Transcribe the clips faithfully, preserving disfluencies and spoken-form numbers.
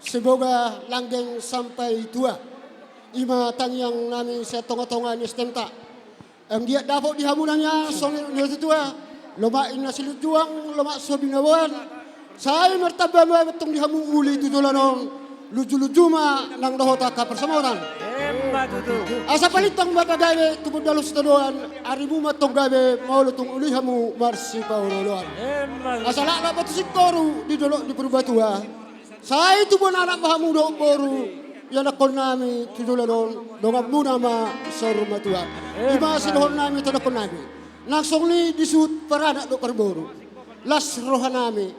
Semoga langgeng sampai tua. I ma tangiang nami sian tonga-tonga ni S T M-ta. Anggiat dapot di hamu na nian songon nidok ni natuatua. Lomak ninna silunjuang, lomak so binaboan. Sai martamba ma antong di hamu uli tu joloan on. Lunju-lunju ma nang dohot angka parsamotan. Emma tutu. Asa palintang ma pagabe tu bondalos todoan. Arimu ma antong gabe molo tung uli hamu marsipaolo-oloan. Emma tutu. Asa laklak ma tu singkoru di dolok ni Purbatua. Sai tubuan anak ma hamu dohot boru, ianakhon nami tu joloan on, donganmuna ma saur matua. I ma sidohonon nami tu anakhon nami. Nang songon i disuhut paranak dohot parboru. Las roha nami.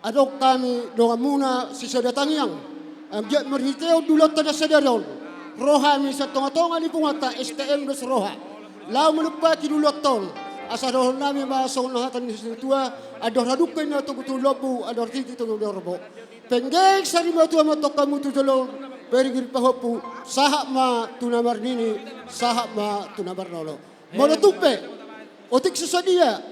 Adong hami donganmuna sisada tangiang. Anggiat marhitehon di ulaonta na sadari on, ro hami sian tonga-tonga ni punguanta S T M dos roha. Laho manumpahi di ulaonta on. Asa dohonon nami ma songon hata ni situatua, andor hadungka ninna togu tu lombu, andor titi togu tu horbo. Penggeng sarimatua ma antong hamu tu joloan on, pariban pahompu, sahat ma tu na marnini, sahat ma tu na marnono. Molo tung pe otik so sadia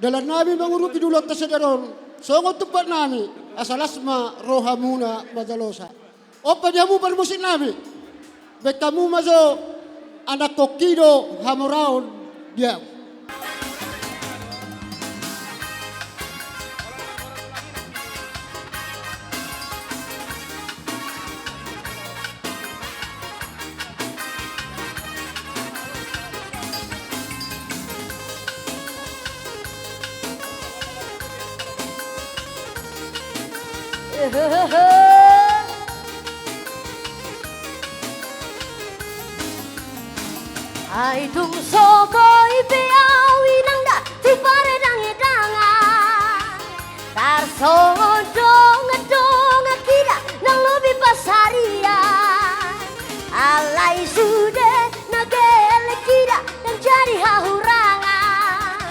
dalan nami mangurupi di ulaonta sadari on, songon tumpak nami, asa las ma rohamuna manjalosa. On pe di hamu parmusik nami, baen hamu ma jo, anakhonki do hamoraon di ahu. Ai tung so boi be ahu inang da tu paradang-edangan. Tarsongon dongan-dongan hita ndang lobi pansarian. Alai sude na gelleng hita ndang jadi hahurangan.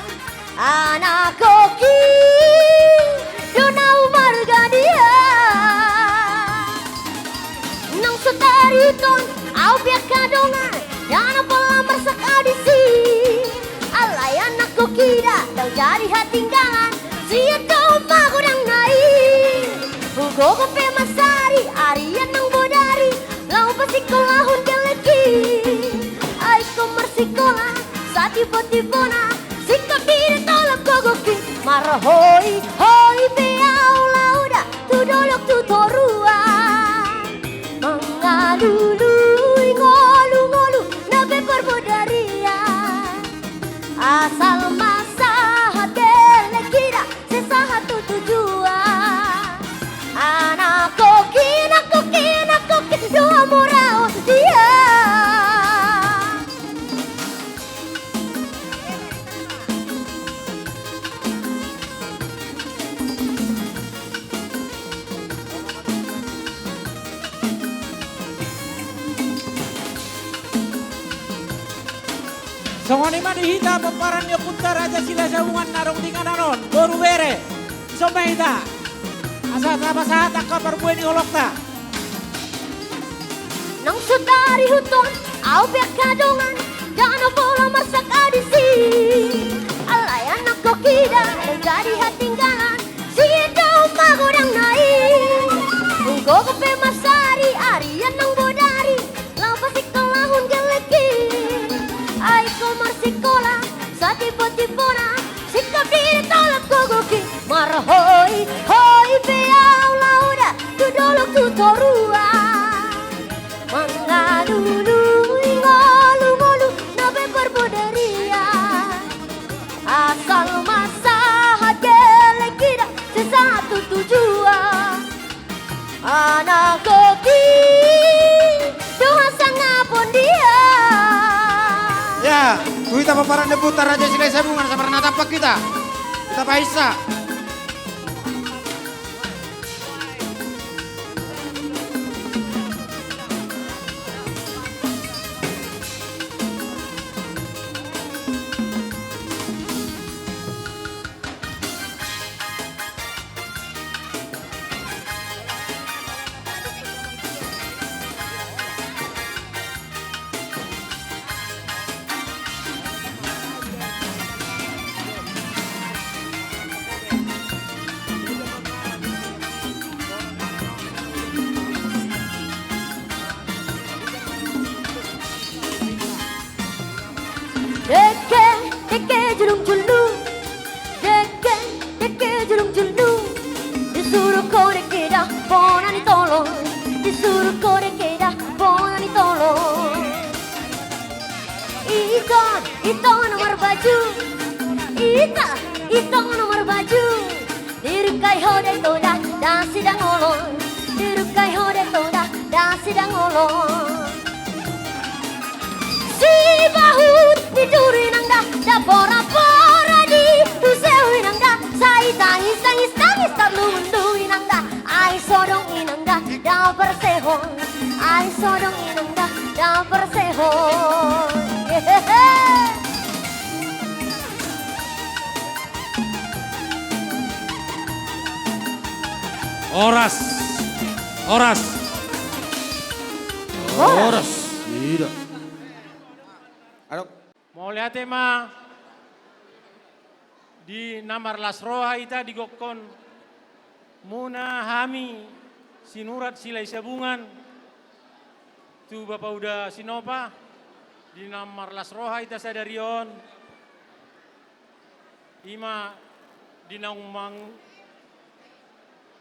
Anakhonki do na umarga dia. Nang so tarihuthon ahu pe angka dongan, ndang na pola marsak ahu disi. Alai anakhonki da ndang jadi hatinggalan, sian dongan magodang na i. Hugogo pe mansari, arian nang bodari, laho pasingkolahon gellengki. Ai ingkon marsikola, satipo-tipona, singkop di tolap gogongki. Marhoi-hoi pe ahu laho da tu dolok tu toruan. Mangalului ngolu-ngolu na pe parbodarian. Asal ma sahat gellengki da, sai sahat tu tujuan. Anakhonki, anakhonki, anakhonki do hamoraon dia. Songon i ma di hita pomparan ni ompunta Raja Silahisabungan na adong di inganan on, boru, bere. Dison ma hita asa tapasahat angka parbue ni holongta. Nang so tarihuthon ahu pe angka dongan, ndang na pola marsak ahu disi. Alai anakhonki da ndang jadi hatinggalan, sian dongan magodang na i. Hugogo pe mansari, arian nang bodari, laho pasingkolahon gellengki. Ai ingkon marsikola, satipo-tipona, singkop di tolap gogongki. Marhoi-hoi pe ahu laho da tu dolok tu toruan. Mangalului ngolu-ngolu na pe parbodarian. Asal ma sahat gellengki da, sai sahat tu tujuan. Anakhonki do hasangapon dia. Ya, tu hita pomparan ni ompunta Raja Silahisabungan, asa marnatampak hita. Hita paisa. Julung julung, dengke, dengke julung julung. Disuruh ho dengke da bona ni tolong. Disuruh ho dengke da bona ni tolong. Ito, ito nomor baju. Ito, ito nomor baju. Dirungkai ho da ito da, da sidang olon. Dirungkai ho da ito da, da sidang olon. Sibahut ni duri nang da, da pora-pora di huseu inang da. Sai tangis, tangis, tangis tarlumobi inang da. Ai so adong inang da, da parsehon. Ai so adong inang da, da parsehon. Hehehe. Horas. Horas. Horas. Horas. Ida. Adong. Mauliate ma di na marlas roha hita di gokhon muna hami Sinurat Silahisabungan tu Bapa Uda Sinopa, di na marlas roha hita sadari on. I ma di naung mang-,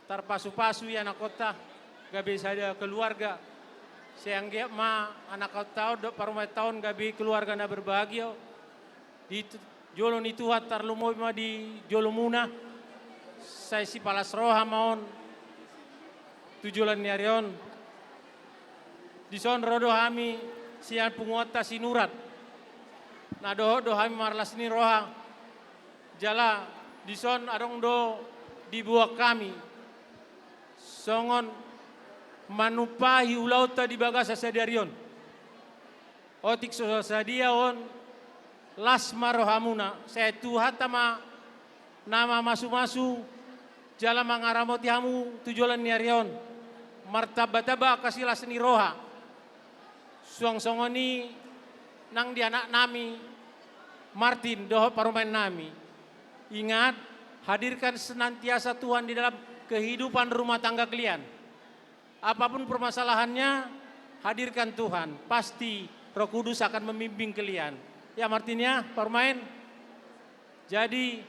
tarpasu-pasu i anakhonta gabe sada keluarga. Sai anggiat ma anakhonta on dohot parumaenta on gabe keluarga na berbahagia. Di t-, jolo ni Tuhan tarlumobi ma di jolomuna. Sai sipalas roha ma on tu joloan ni ari on. Dison ro do hami sian punguanta Sinurat. Na dohot do hami marlas ni roha. Jala dison adong do diboan hami songon manumpahi ulaonta di bagasan sadari on. Otik so sadia on, las ma rohamuna, sai Tuhanta ma na mamasu-masu jala mangaramoti hamu tu joloan ni ari on. Martamba-tamba angka silas ni roha. Suang songon i nang di anaknami Martin dohot parumaennami. Ingat, hadirkan senantiasa Tuhan di dalam kehidupan rumah tangga kalian. Apapun permasalahannya, hadirkan Tuhan. Pasti Roh Kudus akan membimbing kalian. Ya, Martin ya, parumaen. Jadi,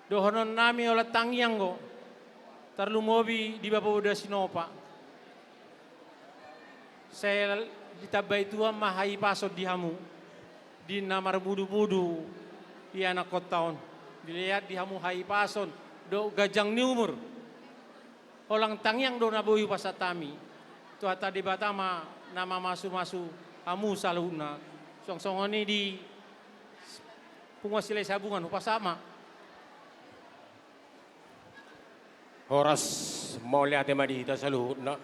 dohononnami holan tangiang do, tarlumobi di Bapa Uda Sinopa. Sai ditambai Tuhan ma hahipason di hamu, di na marmudu-mudu i anakhonta on. Dilehon di hamu hahipason dohot ganjang ni umur. Holan tangiang do na boi hupasahat hami. Tuhanta Debata ma na mamasu-masu hamu saluhutna. Suang songon i di punguan Silahisabungan, hupasahat ma. Horas, mauliate ma di hita saluhutna.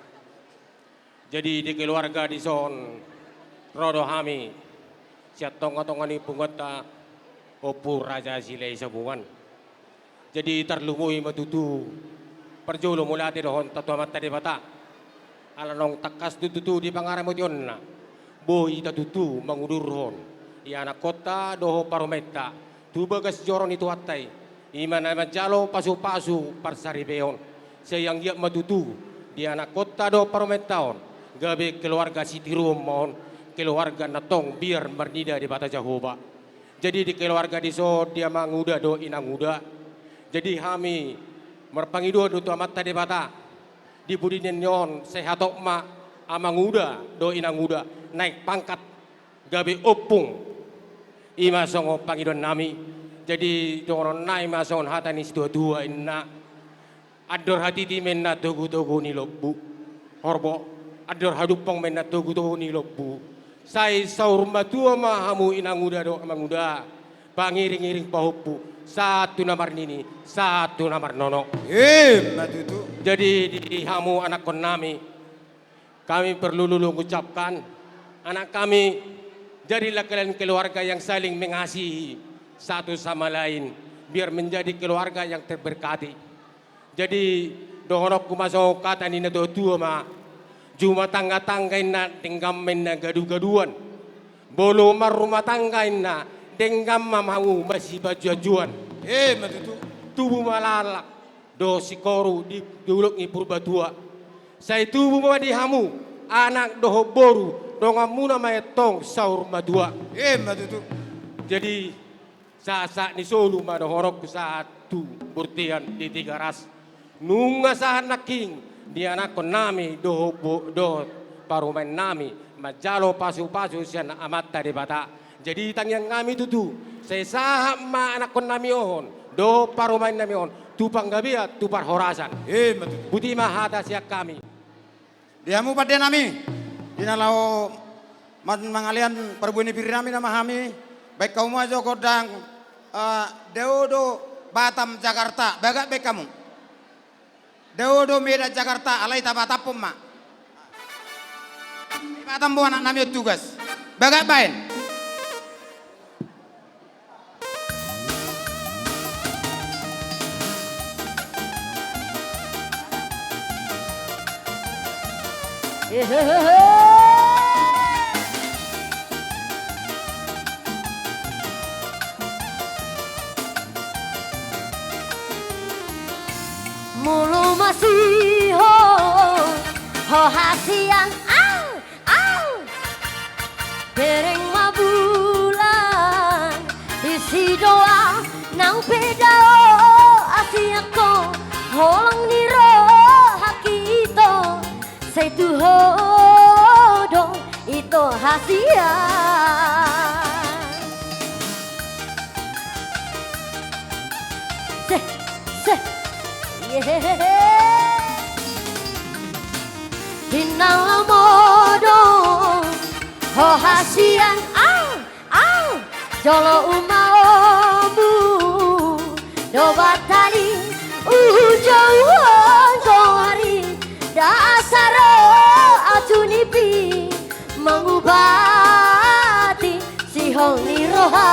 Jadi di keluarga dison ro do hami sian tonga-tonga ni punguanta Ompu Raja Silahisabungan. Jadi tarlumobi ma tutu parjolo mauliate dohononta tu Amanta Debata. Ala naung tangkas do tutu di pangaramotionna, boi hita tutu mangudurhon i anakhonta dohot parumaenta tu bagas joro ni Tuhanta i. I ma na manjalo pasu-pasu parsaripeon. Sai anggiat ma tutu di anakhonta dohot parumaenta on gabe keluarga sitiruon ma on, keluarga na tong biar marnida Debata Jahowa. Jadi di keluarga dison di amanguda dohot inanguda. Jadi hami marpangidoan do tu Amanta Debata, di pudi ni on sai hatop ma amanguda dohot inanguda naek pangkat gabe ompung. I ma songon pangidoannami. Jadi dohononnami ma songon hata ni situa-tua inna. Andor hatiti ma inna togu-togu ni lombu. Horbo, andor hadumpang ma inna togu-togu ni lombu. Sai saur matua ma hamu inanguda dohot amanguda. Pangiring-iring pahompu, sahat tu na marnini, sahat tu na marnono. Ima tutu. Jadi di hamu anakhonnami, kami perlu dulu mengucapkan, anak kami, jadilah kalian keluarga yang saling mengasihi satu sama lain, biar menjadi keluarga yang terberkati. Jadi, dohononku ma songon hata ni na tua-tua ma, jumatan tangga-tangga inna, denggan ma inna gadu-gaduan. Molo marrumah tangga inna, denggan ma hamu masipajuan-juan. Ima tutu. Tubu ma laklak dohot singkoru di dolok ni Purbatua. Sai tubu ma di hamu anak dohot boru, donganmuna ma i tong saur matua. Ima tutu. Jadi, sahat-sahat ni solu ma dohononku sahat tu bortean di Tigaras. Nunga sahat nangkin di anakkonnami dohot bo-, dohot parumaennami manjalo pasu-pasu sian Amanta Debata. Jadi, tangiangnami tutu, sai sahat ma anakkonnami on dohot parumaennami on tu panggabean, tu parhorasan. Ima tutu. Boti ma hata sian hami. Di hamu pandenami, di na laho man-, mangalean parbue ni pirinami nama hami, baen hamu ma jo gondang, eh, dao do Batam Jakarta, bagak baen hamu. Dao do Medan Jakarta, alai tabataphon ma. Batam bo anaknami on tugas. Bagak baen. Molo masihol ho hasian, au, au. Bereng ma bulan di sidoa, nang pe dao hasianhon, holong ni rohangki ito, sai tu ho do ito hasian. Seh, seh. Yehehehe. Di na lam modom ho hasian, au, au. Jolo uma ombu do batali, uhum jouon goari, ndang asa ro au tu nipi mangubati sihol ni roha.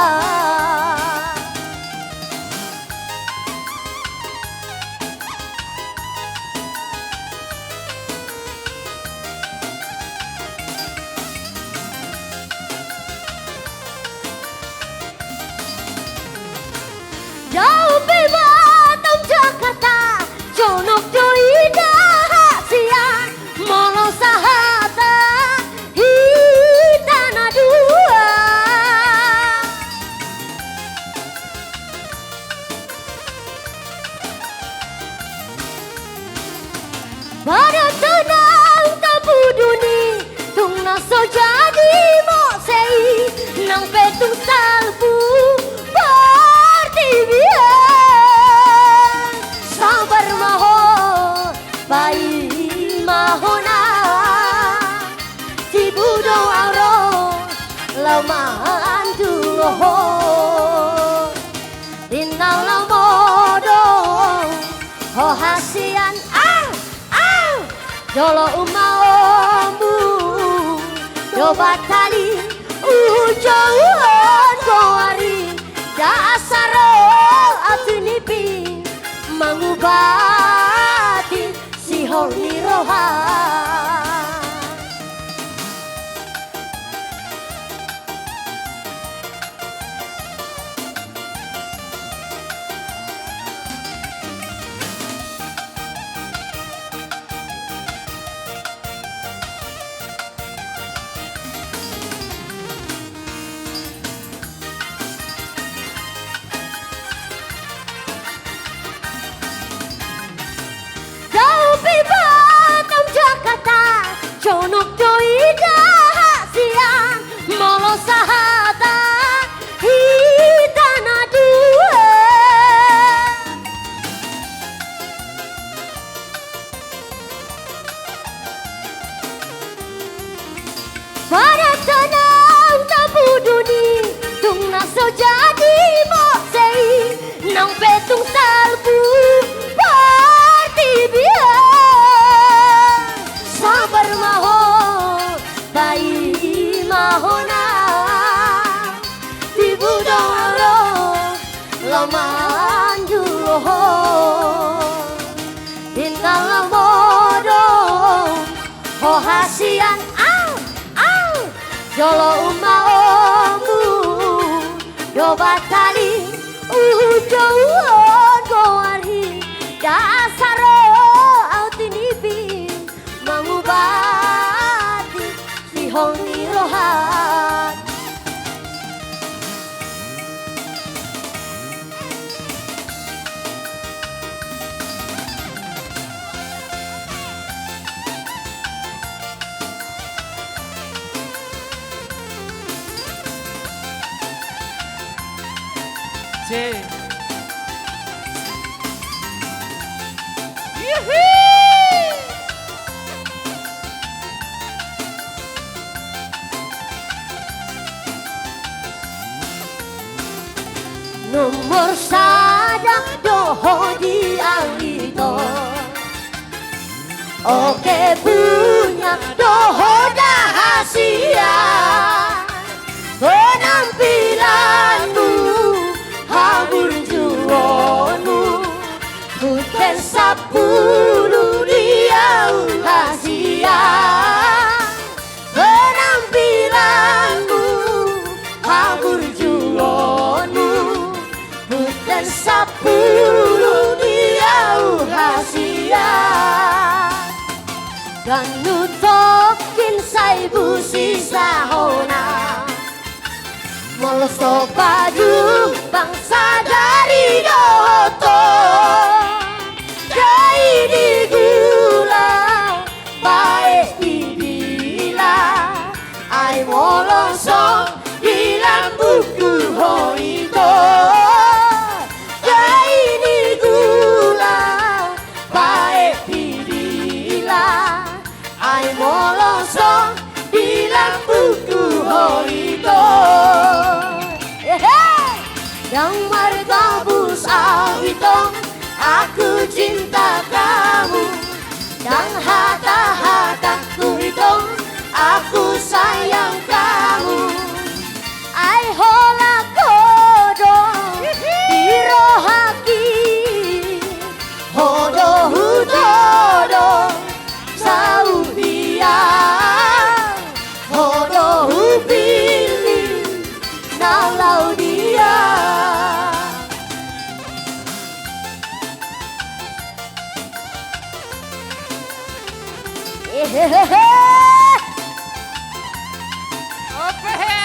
Dao pe Batam Jakarta, jonok do inda hasian, molo sahata hita na dua. Badan tonang tapuduni, tung na so jadi muse i, nang pe tung salpu portibi on. Sabar ma ho, paima hona, tibu do au ro laho manduhon. Di na lam modom ho hasian, au, au. Jolo uma ombu do batali, uhum jouon goari, ndang asa ro au tu nipi mangubati sihol ni roha. Dao pe Batam Jakarta, jonok do inda hasian, molo sahata hita na dua. Badan tonang tapuduni, tung na so jadi muse i, nang pe tung salpu portibi on. Sabar ma ho, paima hona, tibu do au ro laho manduhon. Di na lam modom ho hasian, au, au. Jolo uma ombu do batali, uhum jouon goari, ndang asa ro au tu nipi mangubati sihol ni roha. Cek. Nomor sada do ho di au, Ito. Oke, punya do ho da hasian. Penampilanmu, haburjuonmu, hutén sampulu di au hasian. Penampilanmu, haburjuonmu, hutén sampulu di au hasian. Ndang nuntokin sai busi sahona. Molo so pajumpang sadari dohot ho, dai di gula, bae di dila. Ai molo so di lambungku ho, Ito, dai di gula, bae di dila. Ai molo so di lambungku ho, Ito. Hehe. Ndang margabus au, Ito, aku cinta kamu. Ndang hata-hataku, Ito, aku sayang kamu. Ai holan ho do di rohangki. Ho do hutodo saut dia. Ho do hupillit na laho dia. Hehehe. Ope hea.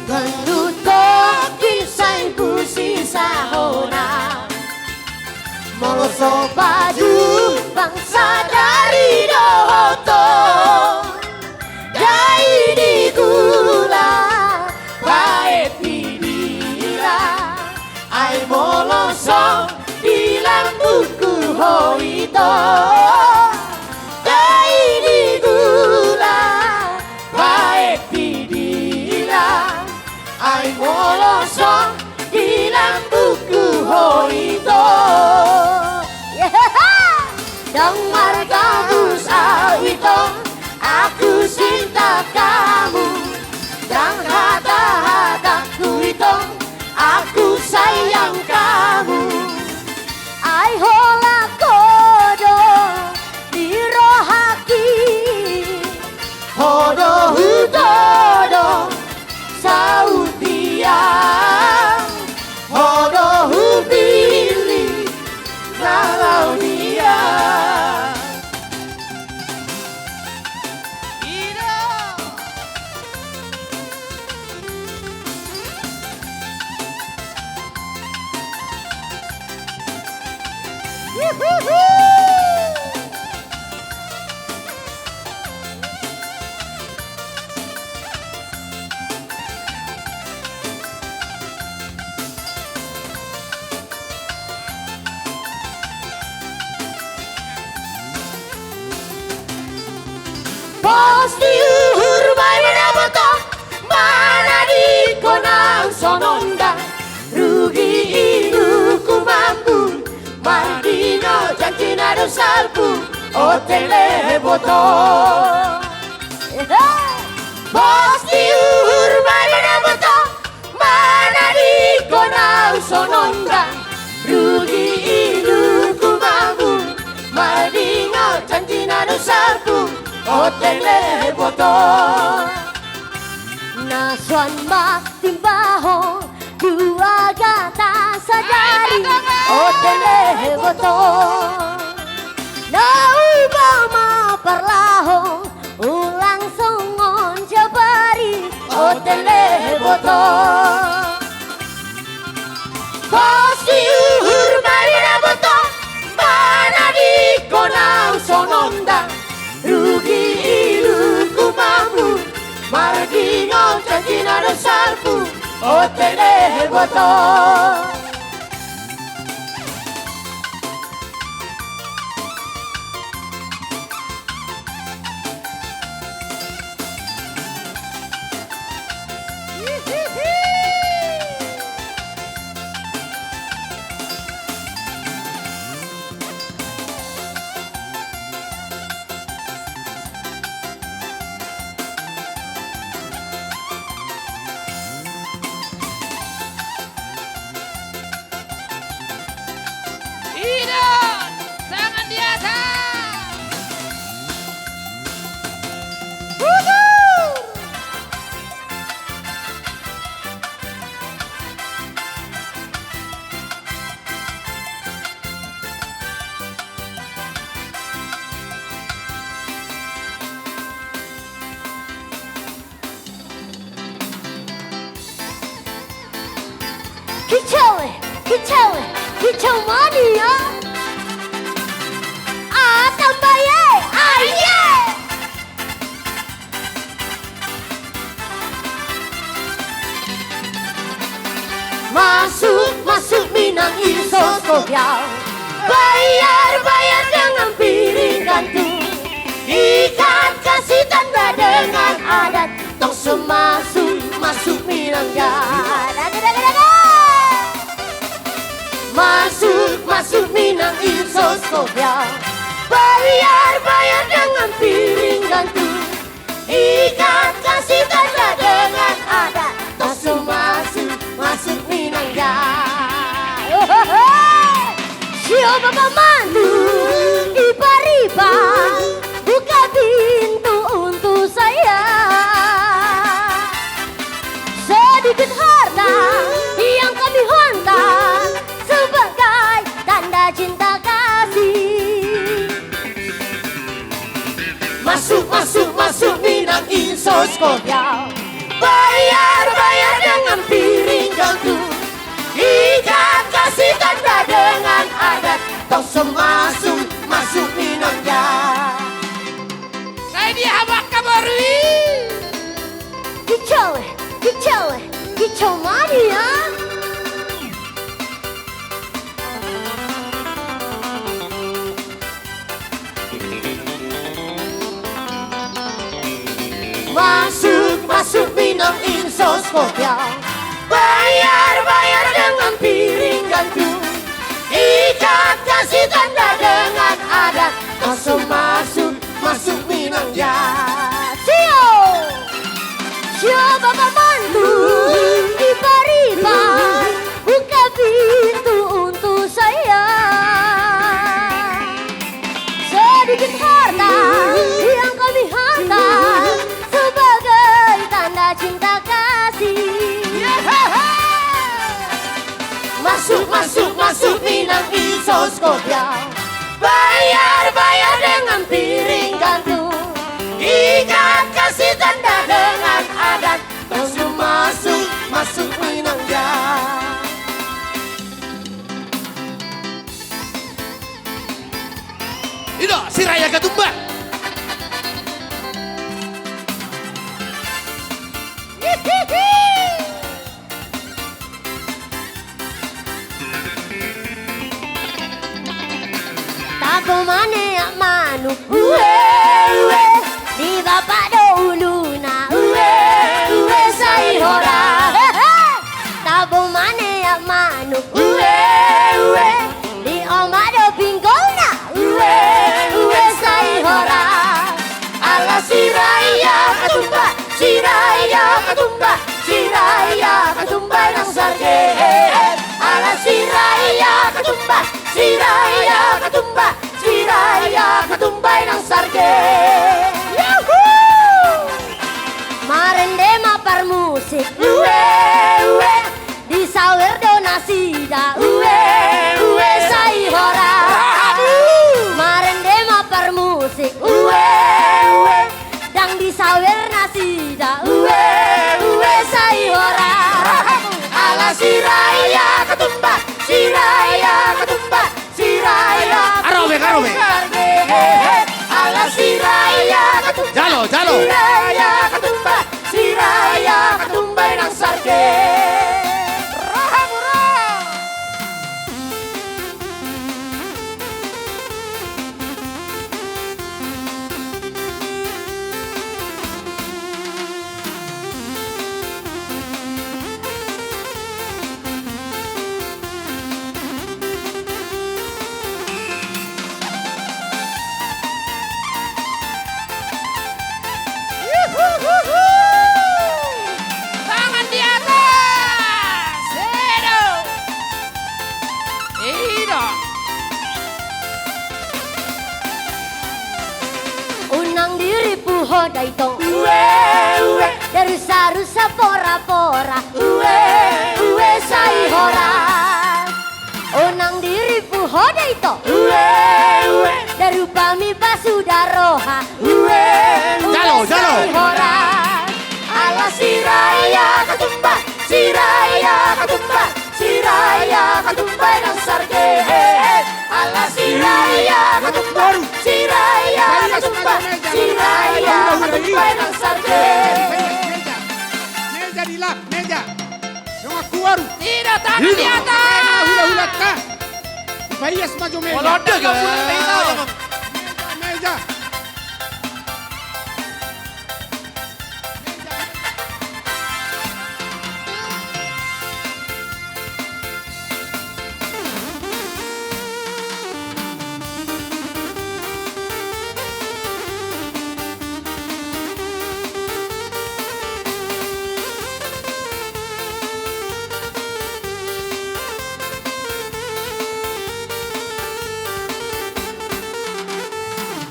Ndang nuntokin sai busi sahona. Molo so pajumpang sadari dohot ho, dai di gula, bae di dila. Ai molo so di lambungku ho, Ito, dai di gula, bae di dila. Ai molo so di lambungku ho, Ito. Yehehe. Ndang margabus au, Ito, aku cinta kamu. Ndang hata-hataku, Ito, aku sayang kamu. Ai holan ho do di rohangki. Ho do hutodo saut dia. Ho do hupillit na laho dia. I do. Pos di uhur bae ma na boto, manadingkon au songon dang. Rugi indukku mambu, mardingot janjina do salpu, onteng lehe boto. Pos di uhur bae ma na boto, manadingkon au songon dang. Rugi indukku mambu, mardingot janjina do salpu, onteng lehe boto. Na suan ma timbaho, dua gata sadari, onteng lehe boto. Na uba ma parlaho, unang songon jabari. Tele boto. Pos di uhur bari na boto, manadingkon au songon dang. Rugi iluku mambu, mardingon janjina do salpu, o tele boto. Ido, tangan di atas. Udur. Kicau, kicau, kicau mania. Ah, tambah ye, ah, ye. Masuk, masuk Minang Insos Kopiau. Bayar, bayar dengan piring gantung. Ikat kasih tanda dengan adat. Tong so masuk, masuk Minang ya. Daga, daga, daga. Masuk, masuk Minang Insos Kopiau. Bayar, bayar dengan piring gantung. Ikat kasih tanda dengan adat. Tong so masuk, masuk Minang ya. Ohoho. Siapa pamandu, ipar-ipar, buka pintu untuk saya. Sedikit harta yang kami hantar sebagai tanda cinta kasih. Masuk, masuk, masuk Minang Insos Kopiau. Bayar, bayar dengan piring gantung. Ikat kasih tanda dengan adat. Tong so masuk, masuk Minang ya. Sai dia habak kabarui. Kicau, kicau, kicau mania. Masuk, masuk Minang Insos Kopiau. Bayar, bayar dengan piring gantung. Ikat kasih tanda dengan adat. Masuk, masuk, masuk Minang ya. Sio! Siapa pamandu, ipar-ipar, buka pintu untuk saya. Sedikit harta yang kami hantar sebagai tanda cinta kasih. Masuk, masuk, masuk Minang Insos Kopiau. Bayar, bayar dengan piring gantung. Ikat kasih tanda dengan adat. Masuk, masuk, masuk Minang ya. Ido, Siraja Ketumbar. Tabo maneak manuk, ue, ue. Di bapak do uluna, ue, ue, sai hora. Hehe. Tabo maneak manuk, ue, ue. Di omak do pinggolna, ue, ue, sai hora. Ala Siraja Ketumbar, Siraja Ketumbar, Siraja Ketumbar nang sarge. Ala Siraja Ketumbar, Siraja Ketumbar, Siraja Ketumbar nang sarge. Yuhu! Marende ma parmusik, ue, ue. Di sawer do nasida, ue, ue, sai hora. Marende ma parmusik, ue, ue. Ndang di sawer nasida, ue, ue, Ho da ito. Ue, ue. Daru saru sapora-pora. Ue, ue, sai horas. Unang dirimpu ho da ito. Ue, ue. Daru pami pasuda roha. Ue, ue, jalo, jalo. Sai horas. Ala Siraia Katumbar, Siraia Katumbar, Siraia Katumbar nang sarge. Ala Siraia Katumbar, Siraia Katumbar, Siraia Katumbar nang sarge. Meja, meja, dilap, meja. Donganku boru. Tidak, tangan di atas. Hula-hulanta. Paias ma jo meja. Meja, meja.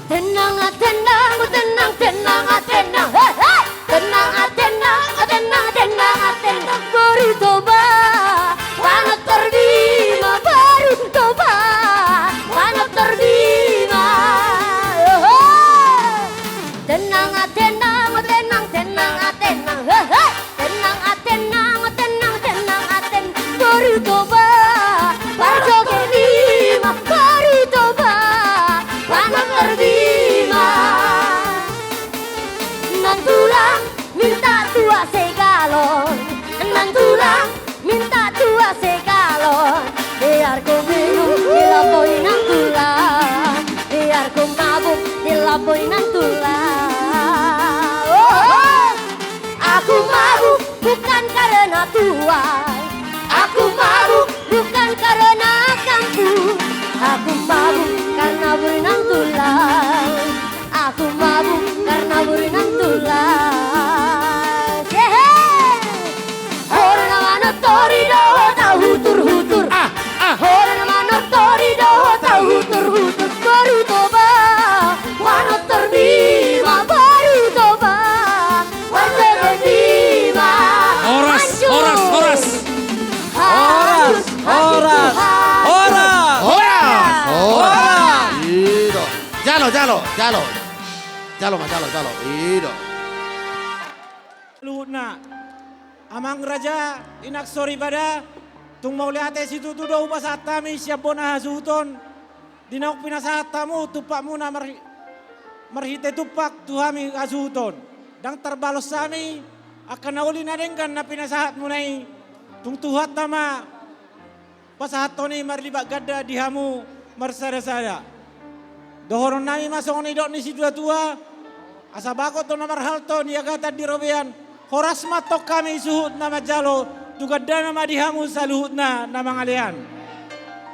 Tenang, ah, tenang, oh, tenang, tenang, ah, tenang, hei, hei. Tenang, ah, tenang, ah, tenang, tenang, ah, tenang, boru Toba. Panortor Bima, boru Toba. Panortor Bima. Oh, oh. Tenang, ah, tenang, oh, tenang, tenang, ah, tenang, hei, hei. Tenang, ah, tenang, tenang, tenang, ah, tenang, boru Toba. Parjoget Bima, boru Toba. Panortor Bima. Nantulang minta tua segalon. Nantulang minta tua segalon. Biar ku minum di lapo i nantulang. Biar ku mabuk di lapo i nantulang. Oh, oh. Aku mabuk bukan karena tuai. Aku mabuk bukan karena kampung. Aku mabuk karena boru nantulang. Aku mabuk karena boru nantulang. Hehe. Ho na manortor i do ho tahutur-hutur. Ah, ah. Ho na manortor i do ho tahutur-hutur. Boru Toba. Panortor Bima, boru Toba. Panortor Bima. Horas, hancur. Horas, horas. Horas, horas, horas. Horas, horas. Horas. I do. Jalo, jalo, jalo. Jalo ma, jalo, jalo. I do. Luhutna. Amang raja, inang soripada, tung mauliate situtu do hupasahat hami sian bona hasuhuton. Di naung pinasahat hamu tumpakmuna marhi-, marhite tumpak tu hami hasuhuton. Ndang tarbalos hami angka na uli na denggan na pinasahatmuna i. Tung Tuhanta ma pasahathon i marlipat ganda di hamu marsada-sada. Dohononnami ma songon nidok ni situa-tua, asa bagot do na marhalto niagatan di robean, horas ma antong hami suhut na manjalo, tu gandana ma di hamu saluhutna na mangalean.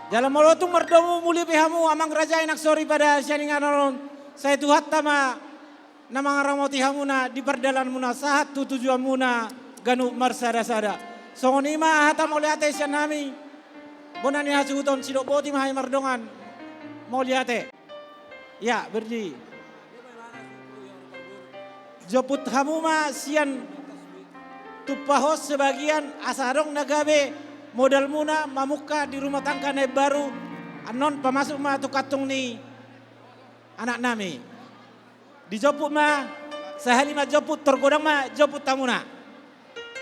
Jala molo tung mardomu muli pe hamu amang raja inang soripada sian inganan on, sai Tuhanta ma na mangaramoti hamuna di pardalananmuna sahat tu tujuanmuna ganup marsada-sada. Songon i ma hata mauliate sian hami bona ni hasuhuton, sidok boti ma hami mardongan. Mauliate. Ya, Berdi. Jomput hamu ma sian tumpahon sebagian asa adong na gabe modalmuna mamungka di rumah tangga na imbaru. Annon pamasuk ma tu kantung ni anaknami. Dijomput ma, sahali ma jomput, tor godang ma jomput hamuna.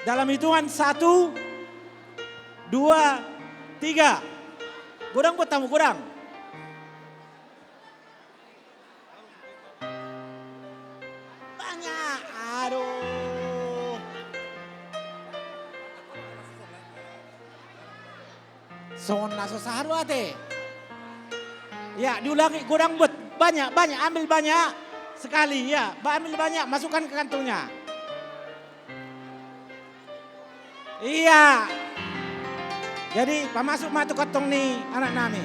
Dalam hitungan satu, dua, tiga. Godang buat hamu, godang. Banyak, aduh. Songon na so sahat do ate. Ya, diulangi, godang buat, banyak, banyak, ambil banyak sekali, ya, ba-, ambil banyak, masukkan ke kantongnya. Iya. Jadi, pamasuk ma tu kantong ni anaknami.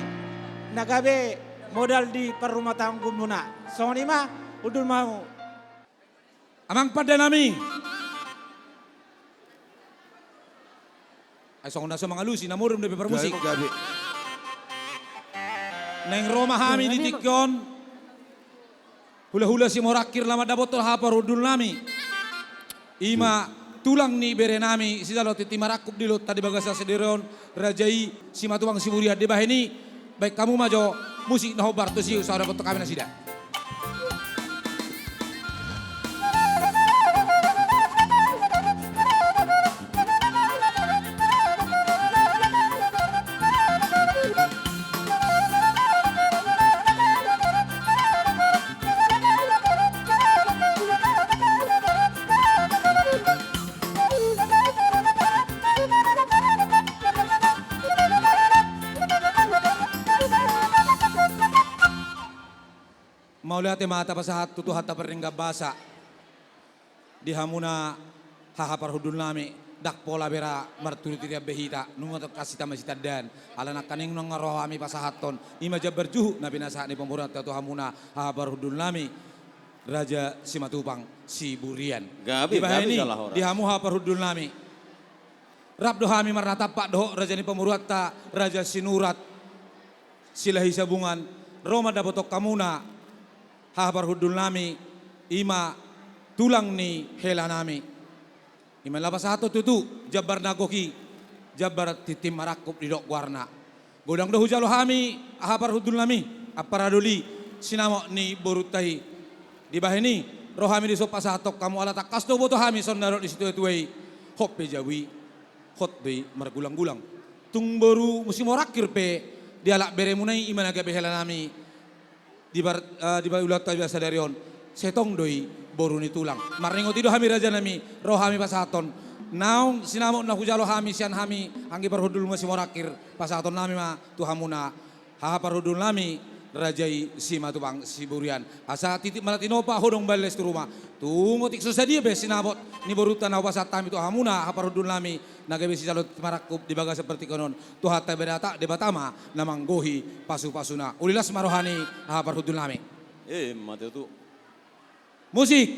Na gabe modal di parrumatanggaonmuna. Songon i ma, hundul ma hamu. Amang pandenami. Ai songon na so mangalusi, na modom dope parmusik. Gabe, gabe. Naeng ro ma hami di tingki on. Hulahula Simorangkir, na mandapothon haha parhundul nami, i ma tulang ni bere nami sijalo tintin marangkup di lotta di bagasan sadari on, raja i Simatupang Siburian. Dibahen i, baen hamu ma jo musik na hombar tusi, sai dapothon hami nasida. Mauliate ma tapasahat tu Tuhanta pardenggan basa. Di hamuna haha parhundul nami, ndang pola bera martudu tirian be hita, nunga tongtong sitama sitandaan, ala nangkaning nunga ro hami pasahathon, i ma jambar juhut na pinasahat ni pamoruonta tu hamuna haha parhundul nami, Raja Simatupang Siburian. Gabe, dibahen i, gabe, jala horas. Di hamu haha parhundul nami. Rap do hami marnatampak dohot raja ni pamoruonta, Raja Sinurat Silahi Sabungan, ro mandapothon hamuna haha parhundul nami, i ma tulang ni hela nami. I ma na pasahathon tutu jambar na gok i, jambar tintin marangkup didok goarna. Godang do hujalo hami haha parhundul nami, ampara doli, sinamot ni borunta i. Dibahen i, ro hami dison pasahathon hamu ala tangkas do huboto hami songon na didok ni situatua i, hot pe jabu i, hot do i margulang-gulang. Tung boru Simorangkir pe dialap beremuna i, i ma na gabe hela nami di bar-, eh, di ulaonta sadari on, sai tong do i boru ni tulang. Marningot i do hami raja nami, ro hami pasahathon naung sinamot na hujalo hami sian hami anggi parhundulmu Simorangkir, pasahaton nami ma tu hamuna haha parhundul nami, raja i Simatupang Siburian. Asa titik ma na tinopa, hodong balles tu ruma. Tung otik so sadia pe sinamot ni borunta na hupasahat hami tu hamuna haha parhundul nami, na gabe sijalo tintin marangkup di bagasan partingkian on, Tuhanta Debata, Debata ma na manggohi pasu-pasuna. Uli las ma roha ni haha parhundul nami. Eh, mate tu. Musik.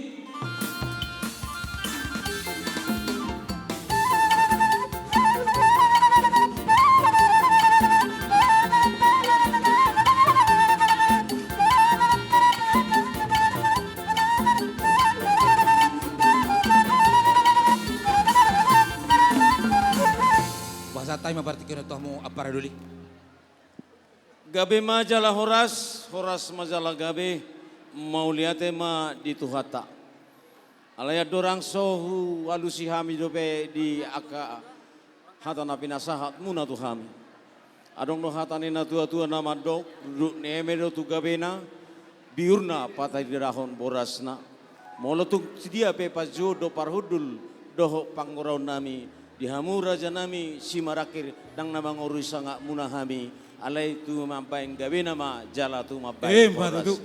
Pasahat hami ma partingkian on tu hamu, ampara doli. Gabe ma jala horas, horas ma jala gabe, mauliate ma di Tuhanta. Alai andorang so hualusi hami dope di angka hata na pinasahatmuna tu hami. Adong do hata ni natua-tua na mandok, duduk ni eme do tu gabena, biurna patarindahon borasna. Molo tung sadia pe panjouon dohot parhundul dohot panggora nami, di hamu raja nami Simorangkir, ndang na mangorui sangapmuna hami, alai tumambahen gabena ma jala tumambahen borasna. Eh, mate tu.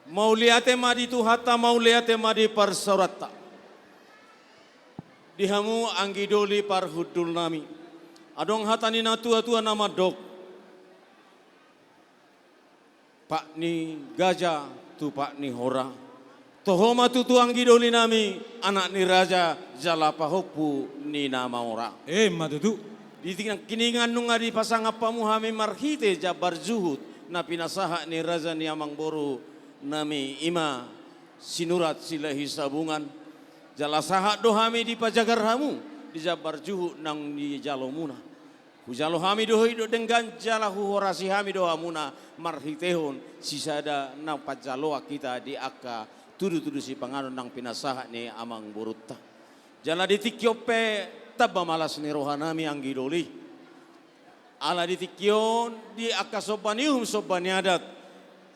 Mauliate ma di Tuhanta, mauliate ma di parsaoranta. Di hamu anggi doli parhundul nami. Adong hata ni natua-tua na mandok, pat ni gaja tu pat ni hora. Toho ma tutu anggi doli nami, anak ni raja jala pahompu ni na mamora. Eh, mate tu. Di tingki nangkiningan nunga dipasangap hamu hami marhite jambar juhut na pinasahat ni raja ni amangboru nami, i ma Sinurat Silahi Sabungan. Jala sahat do hami dipajagar hamu di jambar juhut naung nijalomuna. Hujalo hami do ho i dohot denggan, jala huhorasi hami do hamuna marhitehon sisada na panjaloan hita di angka tudu-tudu sipanganon naung pinasahat ni amangborunta. Jala di tingki on pe tamba ma las ni roha nami anggi doli. Ala di tingki on di angka somba ni uhum somba ni adat,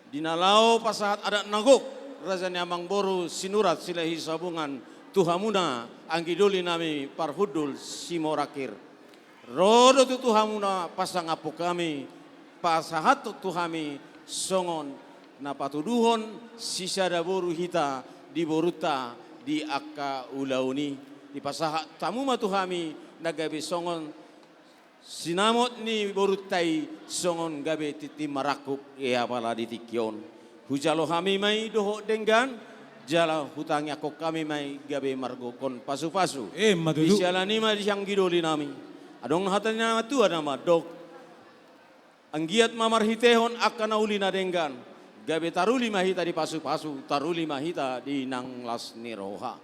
di na laho pasahat adat na gok raja ni amangboru Sinurat Silahi Sabungan tu hamuna anggi doli nami parhundul Simorangkir. Ro do tutu hamuna pasangaphon hami, pasahathon tu hami songon na patuduhon sisada boru hita di borunta di angka ulaon i. Dipasahat hamu ma tu hami na gabe songon sinamot ni borunta i, songon gabe tintin marangkup i apala di tingki on. Hujalo hami ma i dohot denggan, jala hutangiangkon hami ma i gabe margokhon pasu-pasu. Eh, mate tu. Di siala ni i ma di anggi doli nami. Adong hata ni natua na mandok, anggiat ma marhitehon angka na uli na denggan, Gabe taruli ma hita di pasu-pasu, taruli ma hita di nang las ni roha.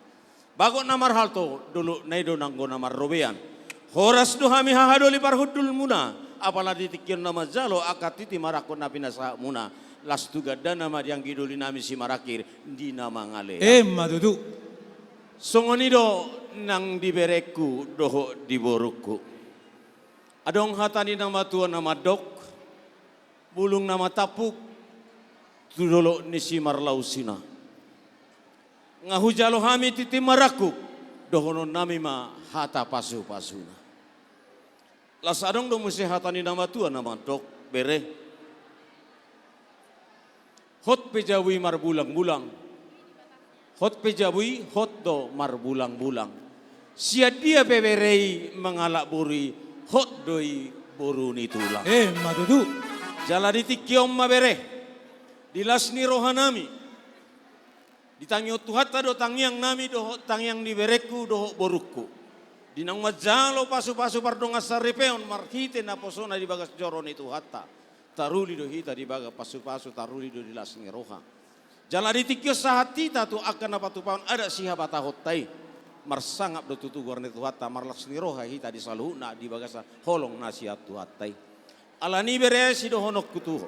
Bagot na marhalto, dolok na i do nanggo na marrobean. Horas do hami hahadoli parhundulmuna, apala di tingki on na manjalo angka titi marangkup na pinasahatmuna. Las tu gandana ma di anggi doli nami Simarangkir, di na mangalean. Emma tutu. Songon i do nang di berengku dohot di borungku. Adong hata ni na matua na mandok, bulung na matampuk tu dolok ni simarlausina. Nga hujalo hami titi marangkup, dohonon nami ma hata pasu-pasuna. Las adong do muse hata ni na matua na mandok, bere. Hot pe jabu i marbulang-bulang. Hot pe jabu i, hot do marbulang-bulang. Sian dia pe bere i mangalap boru i, hot do i boru ni tulang. Emma tutu. Jala di tingki on ma bere, di las ni roha nami. Ditangihon Tuhanta do tangiang nami dohot tangiang ni berengku dohot borungku. Di naung manjalo pasu-pasu pardongan saripeon marhite naposona di bagas joro ni Tuhanta. Taruli do hita di bagas pasu-pasu, taruli do di las ni roha. Jala di tingki on sahat hita tu angka na patupahon adat sihabatahonta i. Marsangap do tutu goar ni Tuhanta, marlas ni roha hita di saluhutna di bagasan holong na sian Tuhanta i. Alani bere, sidohononku tu ho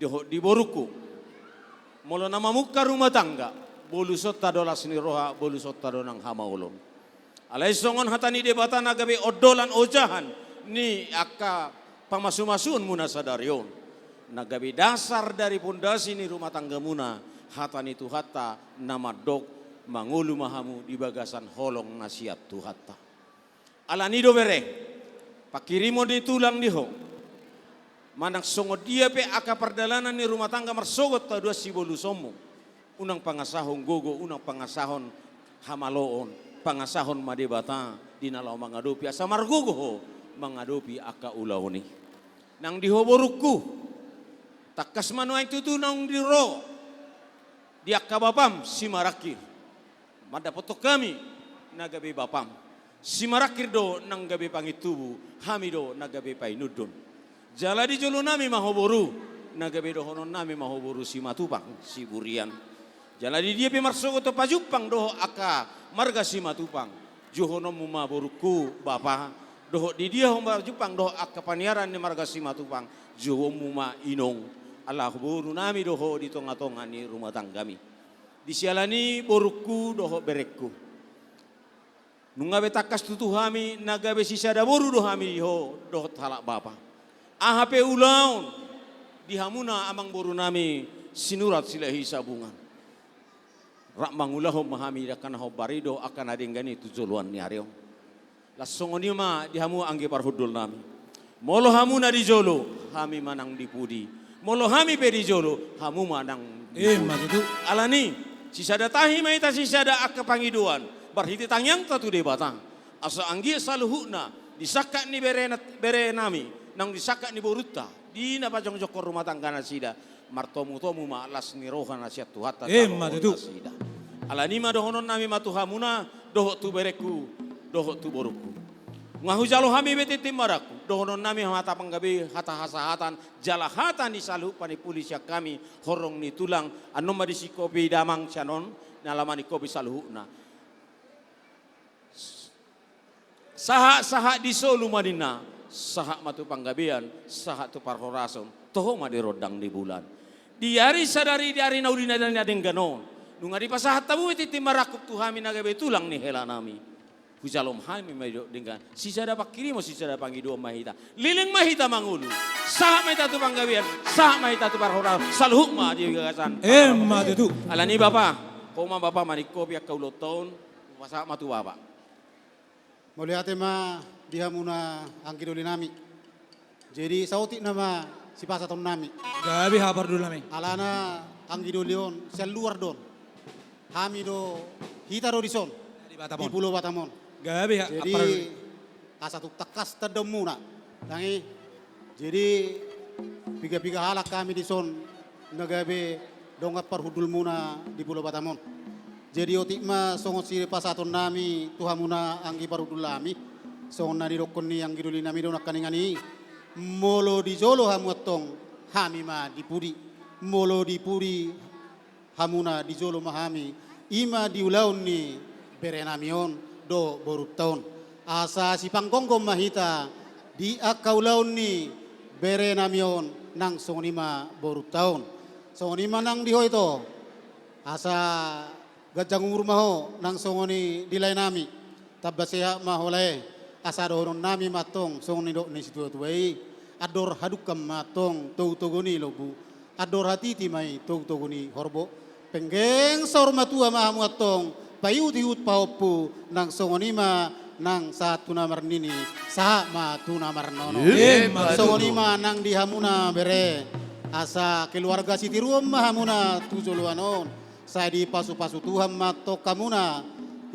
dohot di borungku. Molo na mamungka rumah tangga, bolusonta do las ni roha, bolusonta do nang hamaolon. Alai songon hata ni Debata na gabe ondolan ojahan ni angka pamasu-masuonmuna sadari on. Na gabe dasar dari pondasi ni rumah tanggamuna, hata ni Tuhanta na mandok mangolu ma hamu di bagasan holong na sian Tuhanta. Alani do bere, pangkirimon ni tulang di ho. Manang songon dia pe angka pardalanan ni rumah tangga marsogot tu haduan sibolusonmu. Unang pangasahon gogo, unang pangasahon hamaloon, pangasahon ma Debata di na laho mangadopi, asa margogo ho mangadopi angka ulaon i. Nang di ho borungku, tangkas ma nuaeng tutu naung di ro di angka bapam Simarangkir. Mandapothon hami na gabe bapam. Simarangkir do nang gabe pangintubu, hami do na gabe painundun. Jala di jolo nami ma ho boru, na gabe dohonon nami ma ho boru Simatupang, Siburian. Jala di dia pe marsogot ho pajumpang dohot angka marga Simatupang, jouhononmu ma borungku bapa, dohot di dia ho pajumpang dohot angka paniaran ni marga Simatupang, jouonmu ma inong, ala boru nami do ho di tonga-tonga ni rumah tanggami. Di siala ni borungku dohot berengku. Nunga be tangkas tutu hami, na gabe sisada boru do hami di ho dohot halak bapa. Aha pe ulaon di hamuna amang boru nami Sinurat Silahi Sabungan, rap mangulahon ma hami di angka na hombar i dohot angka na denggan i tu joloan ni ari on. Laos songon i ma di hamu anggi parhundul nami. Molo hamu na di jolo, hami ma nang di pudi. Molo hami pe di jolo, hamu ma nang di pudi. Emma tutu. Alani, sisada tahi ma hita, sisada angka pangidoan marhite tangiangta tu Debata. Asa anggiat saluhutna di sangkap ni bere, bere nami, nang di sangkap ni borunta, di na pajongjongkon rumah tangga nasida, martomu-tomu ma las ni roha na sian Tuhanta. Emma tutu. Alani ma dohonon nami ma tu hamuna, dohot tu berengku, dohot tu borungku. Nga hujalo hami be tintin marangkup, dohonon nami hata panggabean, hata hasahatan, jala hata ni saluhut panimpuli sian hami horong ni tulang, annon ma disingkopi damang sian on, na laho maningkopi saluhutna. Sahat-sahat di solu ma ninna, sahat ma tu panggabean, sahat tu parhorason, toho ma di rondang ni bulan. Di ari sadari, di ari na uli na denggan on, nunga dipasahat hamu be tintin marangkup tu hami na gabe tulang ni hela nami. Hujalo ma hami ma didok denggan, sisada pangkirimon, sisada pangidoan ma hita. Leleng ma hita mangolu. Sahat ma hita tu panggabean, sahat ma hita tu parhorason, saluhut ma di bagasan. Emma tutu. Alani bapa, ho ma bapa maningkopi angka ulaonta on. Pasahat ma tu bapa. Mauliate ma di hamuna anggi doli nami. Jadi saotik nama sipasahaton nami. Gabe haha parhundul nami. Alana anggi doli on sian luar do on. Hami do, hita do dison. Di Batam on. Di Pulo Batam on. Gabe haha parhundul. Jadi asa tung tangkas tandaonmuna. Tangi. Jadi piga-piga halak hami dison na gabe dongan parhundulmuna di Pulo Batam on. Jadi otik ma songon sipasahaton nami tu hamuna anggi parhundul nami. Songon na nidokkon ni anggi doli nami do nangkaningan i. Molo di jolo hamu antong, hami ma di pudi. Molo di pudi hamuna di jolo ma hami, i ma di ulaon ni berenami on dohot borunta on. Asa sipanggonggom ma hita di angka ulaon ni berenami on nang songon i ma borunta on. Songon i ma nang di ho ito. Asa ganjang umur ma ho nang songon i di laenami. Tamba sehat ma ho lae. Asa dohononnami ma antong songon nidok ni situatua i. Andor hadungka ma antong togutogu ni lombu. Andor hatiti ma i togutogu ni horbo. Penggeng saur matua ma hamu antong paihutihut pahompu nang songon i ma nang sahat tu na marnini sahat ma tu na marnono. Emma tutu. Songon i ma nang di hamuna bere. Asa keluarga sitiruon ma hamuna tu joloan on. Sai dipasupasu Tuhan ma antong hamuna,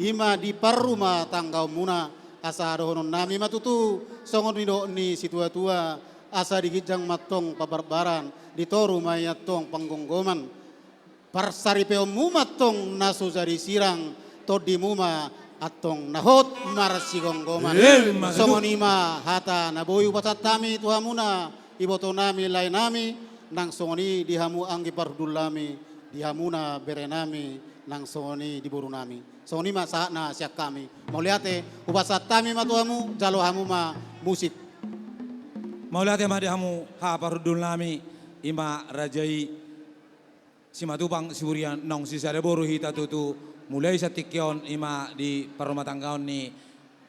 i ma di parrumatanggaonmuna, asa dohononnami ma tutu songon nidok ni situatua, asa di ginjang ma antong pabarbaran, di toru ma i antong panggomgoman. Parsaripeonmu ma antong na so jadi sirang, tondimu ma antong na hot marsigomgoman. Emma tutu. Songon i ma hata na boi hupasahat hami tu hamuna, ibotonami, laenami, nang songon i di hamu anggi parhundulnami, di hamuna berenami, nang songon i di borunami. Songon i ma sahatna sian hami. Mauliate, hupasahat hami ma tu hamu, jalo hamu ma musik. Mauliate ma di hamu haha parhundulnami, i ma raja i Simatupang Siburian, naung sisada boru hita tutu, mulai sian tingki on i ma di parrumatanggaon ni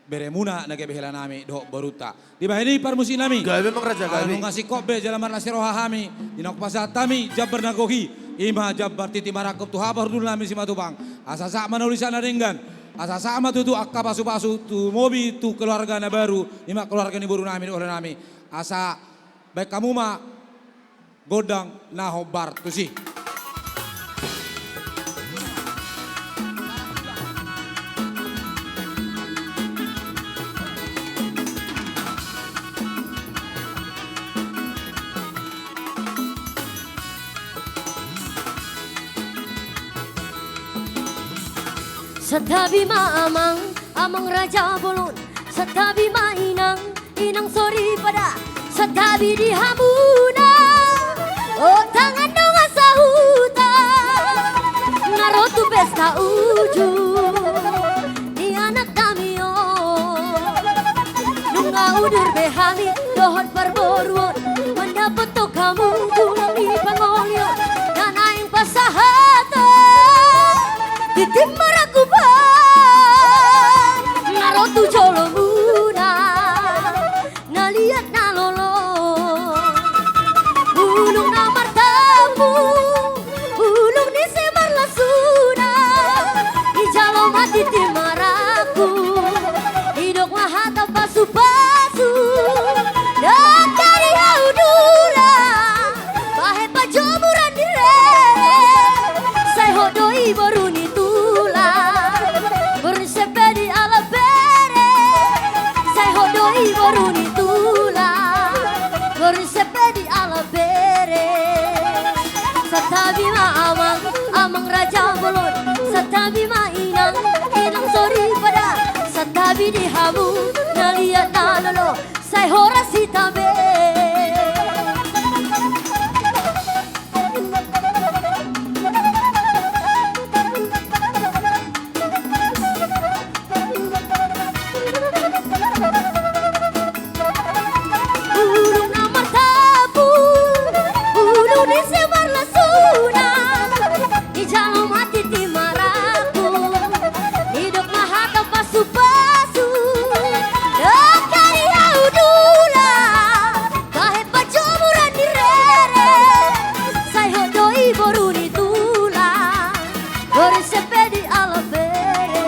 beremuna na gabe helanami dohot borunta. Dibahen i parmusiknami. Gabe, amang raja, gabe. Ala nunga singkop be jala marlas ni roha hami, di naung pasahat hami jambar na gohi, i ma jambar tintin marangkup tu haha parhundulnami Simatupang. Asa sahat ma na uli sahat na denggan. Asa sahat ma tutu angka pasupasu tumobi tu keluarga na baru, i ma keluarga ni borunami dohot helanami. Asa bahen hamu ma gondang na hombar tusi. Santabi ma amang, amang raja bolon, santabi ma inang, inang soripada, santabi di hamuna. O tangan dongan sahuta, na ro tu pesta uju ni anak nami on. Nunga udur be hami dohot parboruon, mandapothon hamu tulang ni pangoli on, na naeng pasahaton tintin marangkup on, na ro tu jolomuna. Na liat na lolo, bulung na martampuk, bulung ni simarlasuna, dijalo ma tintin marangkup, didok ma hata pasupasu, dangka di hau dula, bahen pajomuran di rere, sai hot do i boru ni tulang, boru ni sempe di ala bere, sai hot do i boru ni tulang, boru ni sempe di ala bere. Santabi ma amang, amang raja bolon, santabi ma inang, inang soripada, santabi di hamu na liat na lolo, sai horas hita be. Bulung na martampuk, bulung ni simarlasuna, dijalo ma tintin marangkup, didok ma hata pasupasu, dangka di hau dula, bahen pajomuran di rere, sai hot do i boru ni tulang, boru ni sempe di ala bere.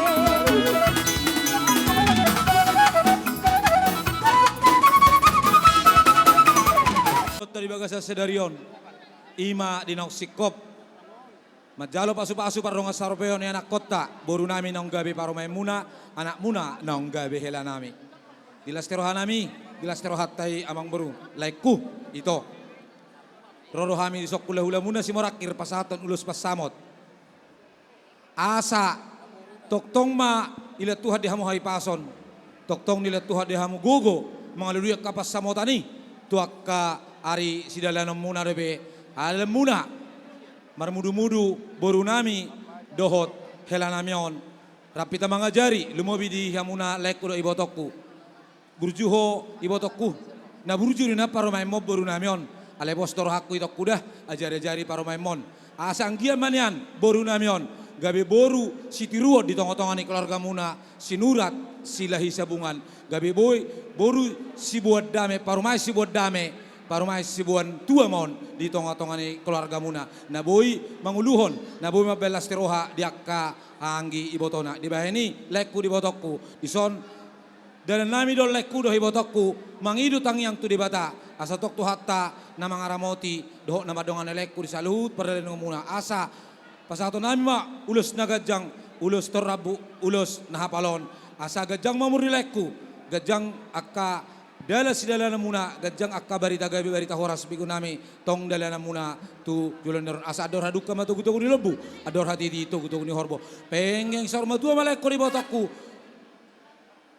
Di bagasan sadari on, i ma di naung singkop manjalo pasupasu pardongan saropeon ni anakkonta, borunami naung gabe parumaenmuna, anakmuna naung gabe helanami. Di las ni rohanami, di las ni rohanta i amang boru, laengku, ito. Ro do hami dison hulahulamuna Simorangkir pasahathon ulos pansamot. Asa tongtong ma dilehon Tuhan di hamu hahipason, tongtong dilehon Tuhan di hamu gogo mangalului angka pansamotan i tu angka ari sidalananmuna dope, dalanmuna Marmudumudu borunami dohot helanami on. Rap hita mangajari, lumobi di hamuna laengku dohot ibotongku. Burju ho ibotongku. Na burju do na parumaenmon borunami on. Alai pos do rohangku itongku da, ajariajari parumaenmon. Asa anggiat ma nian borunami on gabe boru sitiruon di tongatonga ni keluargamuna, sinurat, silahi sabungan. Gabe boi boru siboan dame, parumaen siboan dame, parumaen siboan tua ma on di tongatonga ni keluargamuna. Na boi manguluhon, na boi mambahen las ni roha di angka anggi ibotona. Dibahen i laengku dohot ibotongku, dison dalannami do laengku dohot ibotongku, mangido tangiang tu Debata, asa tong Tuhanta na mangaramoti dohot na mandongani laengku di saluhut pardalananmuna, asa pasahatonnami ma ulos na ganjang, ulos torrambu, ulos na hapal on, asa ganjang ma umur ni laengku, ganjang angka dalan sidalananmuna, ganjang angka barita gabe, barita horas, begeonnami tong dalananmuna tu joloan ni ari on. Asa andor hadungka ma togutogu ni lombu, andor hatiti togutogu ni horbo. Penggeng saur matua ma laengku dohot ibotongku,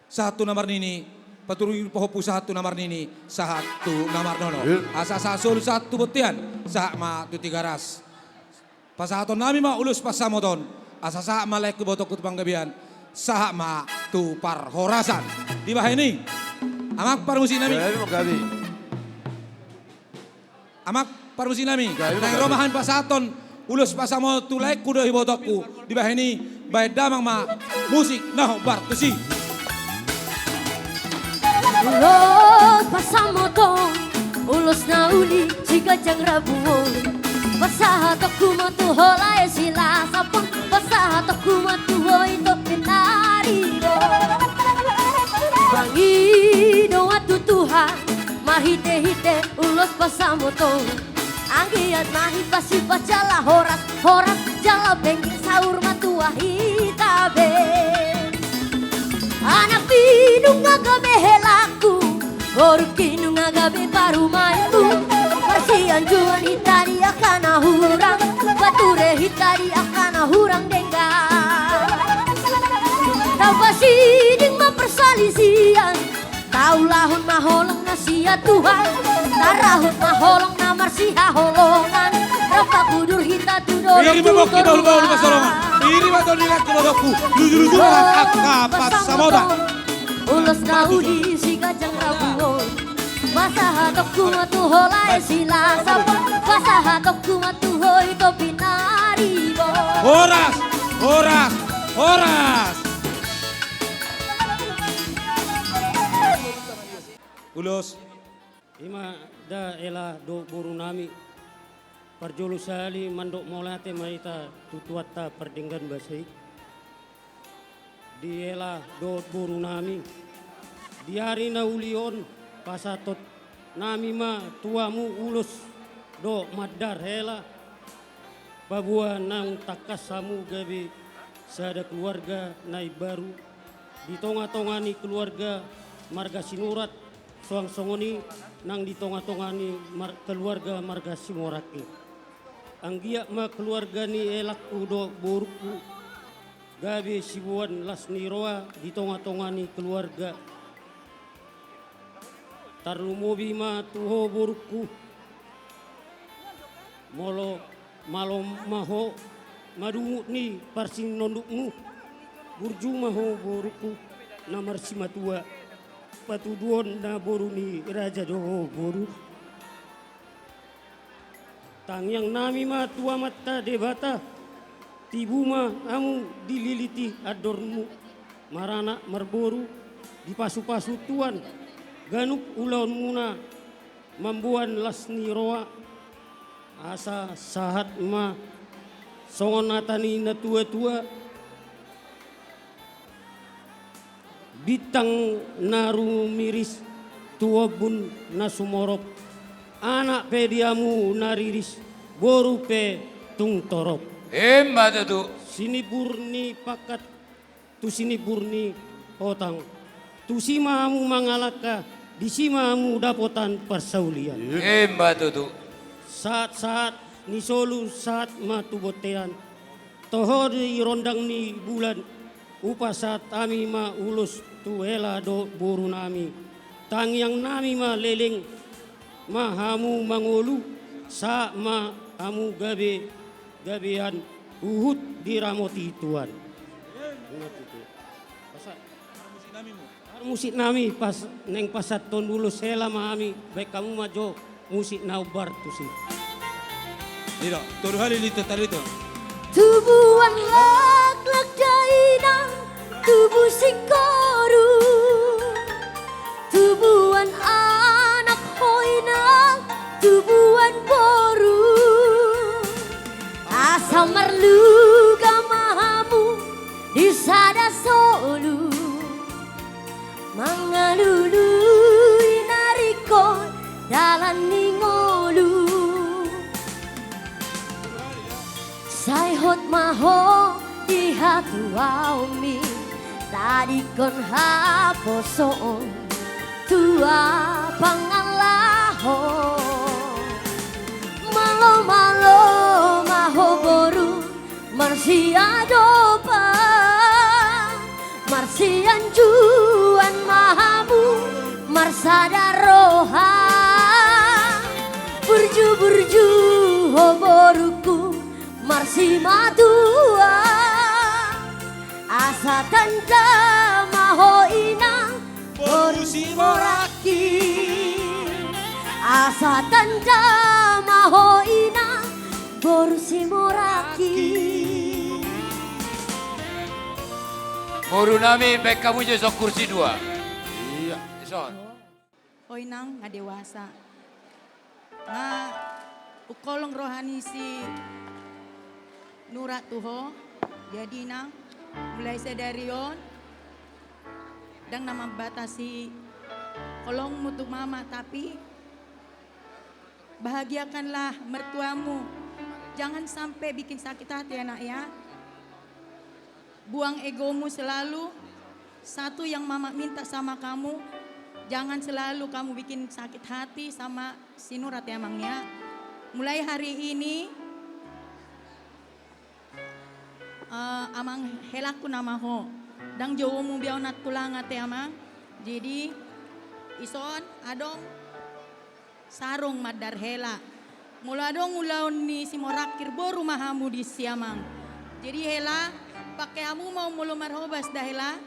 sahat tu na marnini, paturut pahompu sahat tu na marnini, sahat tu na marnono. Asa sahat solu sahat tu bontean, sahat ma tu Tigaras. Pasahatonnami ma ulos pansamotan, asa sahat ma laengku dohot ibotongku tu Panggabean, sahat ma tu parhorasan. Dibahen i, amang parmusiknami. Gabe ma gabe. Amang parmusiknami. Gabe ma gabe. Naeng ro ma hami pasahathon ulos pansamotan tu laengku dohot ibotongku. Dibahen i, bahen damang ma musik na hombar tusi. Ulos pansamotan, ulos na uli siganjang rambu on. Pasahatonku ma tu ho lae Silasapon, pasahatonku ma tu ho i Topi Naribo. Mangido ma tu Tuhan marhitehite ulos pansamotan on. Anggiat ma hita sipata jala horas, horas jala penggeng saur matua hita be. Anakmi nunga gabe helangku, borungki nunga gabe parumaenku. Marsianjuan hita di angka na hurang, pature hita di angka na hurang denggan. Tapasiding ma parsalisian, taulahon ma holong na sian Tuhan, tarahut ma holong na marsihaholongan. Rap manghuhut hita tu dolok, piri ma bongki, bahul-bahul ma sisolongan. Piri ma tondi, laengku dohot ibotongku, luju-luju ma angka pansamotan. Ulos na uli siganjang rambu on. Pasahatonku ma tu ho lae Silasapon, pasahatonku ma tu ho i Topi Naribo. Horas, horas, horas. Ulos. I ma da hela dohot borunami. Parjolo sahali mandok mauliate ma hita tu Tuhanta pardenggan basa i. Di hela dohot borunami, di ari na uli on pasahatonnami ma tu hamu ulos dohot mandar hela. Paboa naung tangkas hamu gabe sada keluarga na imbaru di tongatonga ni keluarga marga Sinurat, suang songon i nang di tongatonga ni mar-, keluarga marga Simorangkir. Anggiat ma keluarga ni helangku dohot borungku gabe siboan las ni roha di tongatonga ni keluarga. Tarlumobi ma tu ho borungku, molo malo ma ho madunguk ni parsinondukmu, burju ma ho borungku na marsimatua, patuduhon na boru ni raja do ho boru. Tangiangnami ma tu Amanta Debata, tibu ma hamu dililiti andormu, maranak marboru, dipasupasu Tuhan ganup ulaonmuna, mamboan las ni roha, asa sahat ma songon hata ni natuatua. Bintang na rumiris tu ombun na sumorop, anak pe di hamu na riris, boru pe tung torop. Emma tutu. Sinimbur ni pangkat tu sinimbur ni hotang, tusi ma hamu mangalangka, disi ma hamu dapotan parsaulian. Emma tutu. Sahatsahat ni solu sahat ma tu bontean, toho di rondang ni bulan, hupasahat hami ma ulos tu hela dohot borunami. Tangiangnami ma leleng ma hamu mangolu, sahat ma hamu gabe Gabean huhut diramoti Tuhan. Ingot itu. Pasa-, parmusik nami, pas naeng pasahathon ulos hela ma hami, baen hamu ma jo musik na hombar tusi. Ida, tolu hali lintut tadi tu. Tubuan laklak dainang, tubu singkoru. Tubuan anak ho inang, tubuan boru. Asa marluga ma hamu di sada solu. Mangalului na ringkot dalan ni ngolu. Sai hot ma ho di hatuaonmi, tadingkon haposoon, tua pangalaho. Malo-malo ma ho boru, marsiadopan, marsianjuan ma hamu, marsada roha. Burju-burju ho borungku, marsimatua. Asa tanda ma ho inang, boru simorangkir. Asa tanda ma ho inang, boru simorangkir. Boru nami, baen hamu jo dison kursi dua. Iya. Dison. Ho inang na dewasa. Nga ungkolong roha ni si Nura tu ho. Jadi inang, mulai sadari on, ndang na mambatasi holongmu tu mama, tapi bahagiakanlah mertuamu. Jangan sampai bikin sakit hati ya, Nak, ya. Buang egomu selalu. Satu yang mama minta sama kamu, jangan selalu kamu bikin sakit hati sama si Nurat ya, Mang, ya. Mulai hari ini, eh, amang helangku nama ho. Ndang jou muba unang tulang ate, amang. Jadi, dison adong sarung mandar hela. Molo adong ulaon ni simorangkir, boru ma hamu disi, amang. Jadi hela, pake hamu ma on molo marhobas da, hela.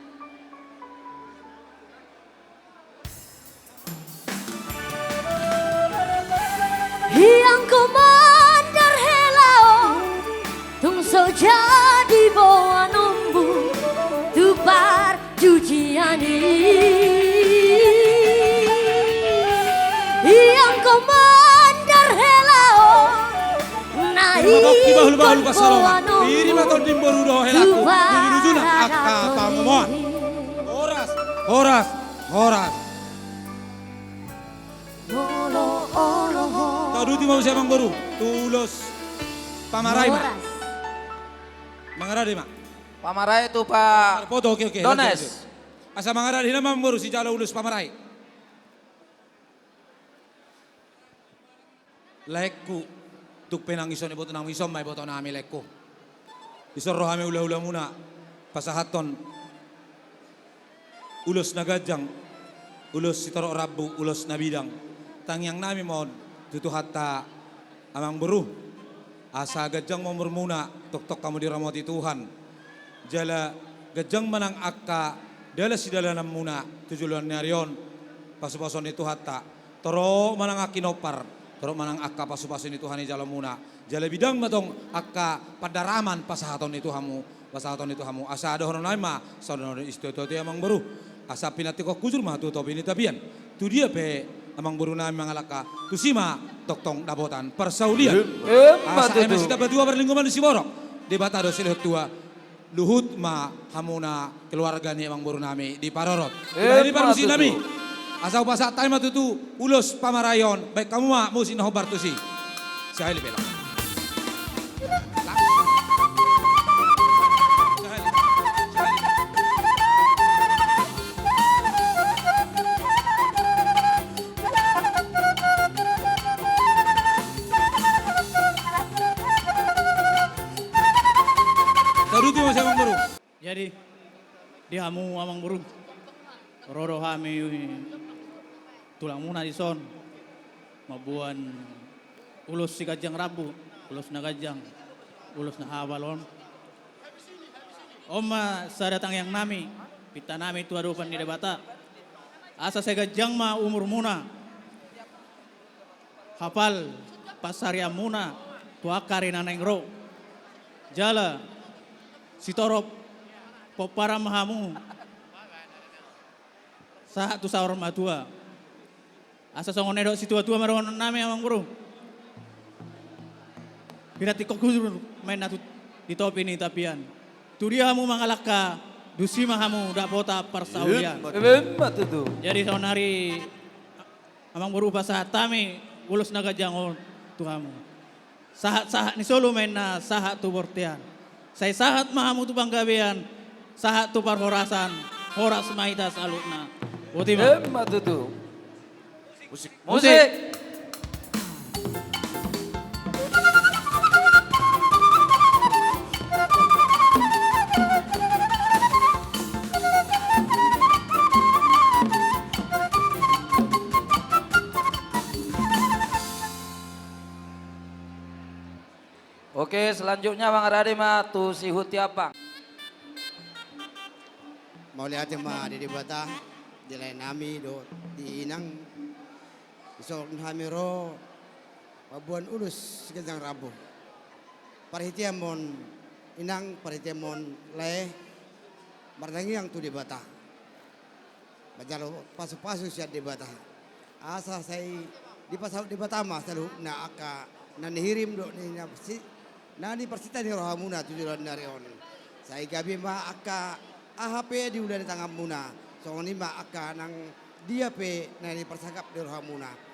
Ianggo mandar hela on, tung so jadi boanombu tu parjujian i. Ianggo mandar hela on, na ingkon boanombu tu paradaton i. Horas, horas, horas. Taduti ma muse, amang boru, tu ulos pamarai ma. Horas. Mangarade ma. Pamarai tu pa... Foto, oke, oke. Dones. Oke, oke. Asa mangarade hita ma, amang boru, sijalo ulos pamarai. Laengku, tung pe nang dison iboto nami, dison ma iboto nami, laengku. Dison ro hami hula-hulamuna pasahathon ulos na ganjang, ulos sitorop rambu, ulos na bidang. Tangiang nami ma on tu Tuhanta, amang boru, asa ganjang ma umurmuna, tongtong hamu diramoti Tuhan. Jala ganjang ma nang angka dalan sidalananmuna tu joloan ni ari on, pasupasu ni Tuhanta. Torop ma nang angka pinompar, torop ma nang angka pasupasu ni Tuhan i jaloonmuna. Jala bidang ma tong angka pandaraman pasahaton ni tu hamu, pasahaton ni tu hamu. Asa dohonon nami ma songon na nidok ni situatua i, amang boru. Asa pinantikhon hujur ma tu topi ni tapian. Tu dia pe amang boru nami mangalangka, tusi ma tongtong dapotan parsaulian. Emma tutu. Asa eme sitamba tua, parlinggoman ni siborok, Debata do silehon tua. Luhut ma hamuna keluarga ni amang boru nami diparorot. Emma tutu. Asa hupasahat hami ma tutu ulos pamarai on, baen hamu ma musik na hombar tusi. Sahali pe, laos. Taduti ma muse, amang boru. Jadi, di hamu, amang boru, ro do hami tulangmuna dison mamboan ulos siganjang rambu, ulos na ganjang. Ulos na hapal on. On ma sada tangiang nami, pinta nami tu adopan ni Debata. Asa sai ganjang ma umurmuna. Hapal pansarianmuna tu angka ari na naeng ro. Jala sitorop pomparan ma hamu sahat tu saur matua. Asa songon na nidok situa-tua ma dohonon nami, amang boru. Pinantikhon hujur ma inna tu, di topi ni tapian. Tu dia hamu mangalangka, tusi ma hamu dapotan parsaulian. Emma tutu. Jadi saonari, amang boru, hupasahat hami ulos na ganjang on tu hamu. Sahat-sahat ni solu ma inna sahat tu bontean. Sai sahat ma hamu tu panggabean, sahat tu parhorasan, horas ma hita saluhutna. Boti ma. Emma tutu. Musik. Musik. Oke, selanjutnya mangarade ma tu si Hutiampang. Mauliate ma di Debata, di lae nami dohot di inang. Dison hami ro mamboan ulos siganjang rambu. Parhiteanmon inang, parhiteanmon lae, martangiang tu Debata. Manjalo pasu-pasu sian Debata. Asa sai dipasaut Debata ma saluhutna angka na nihirim dohot ni na si-, na niparsinta ni rohamuna tu joloan ni ari on. Sai gabe ma angka aha pe diula ni tanganmuna. Songon i ma angka nang dia pe na niparsangkap ni rohamuna.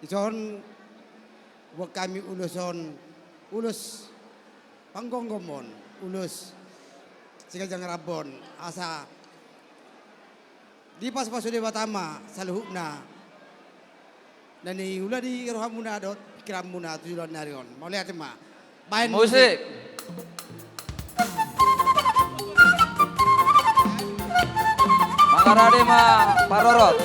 Dison, boan hami ulos on, ulos panggomgom on, ulos siganjang rambu on, asa dipasu-pasu Debata ma saluhutna na niula ni rohamuna dohot pikiranmuna tu joloan ni ari on. Mauliate ma. Baen musik. Musik. Mangarade ma parorot.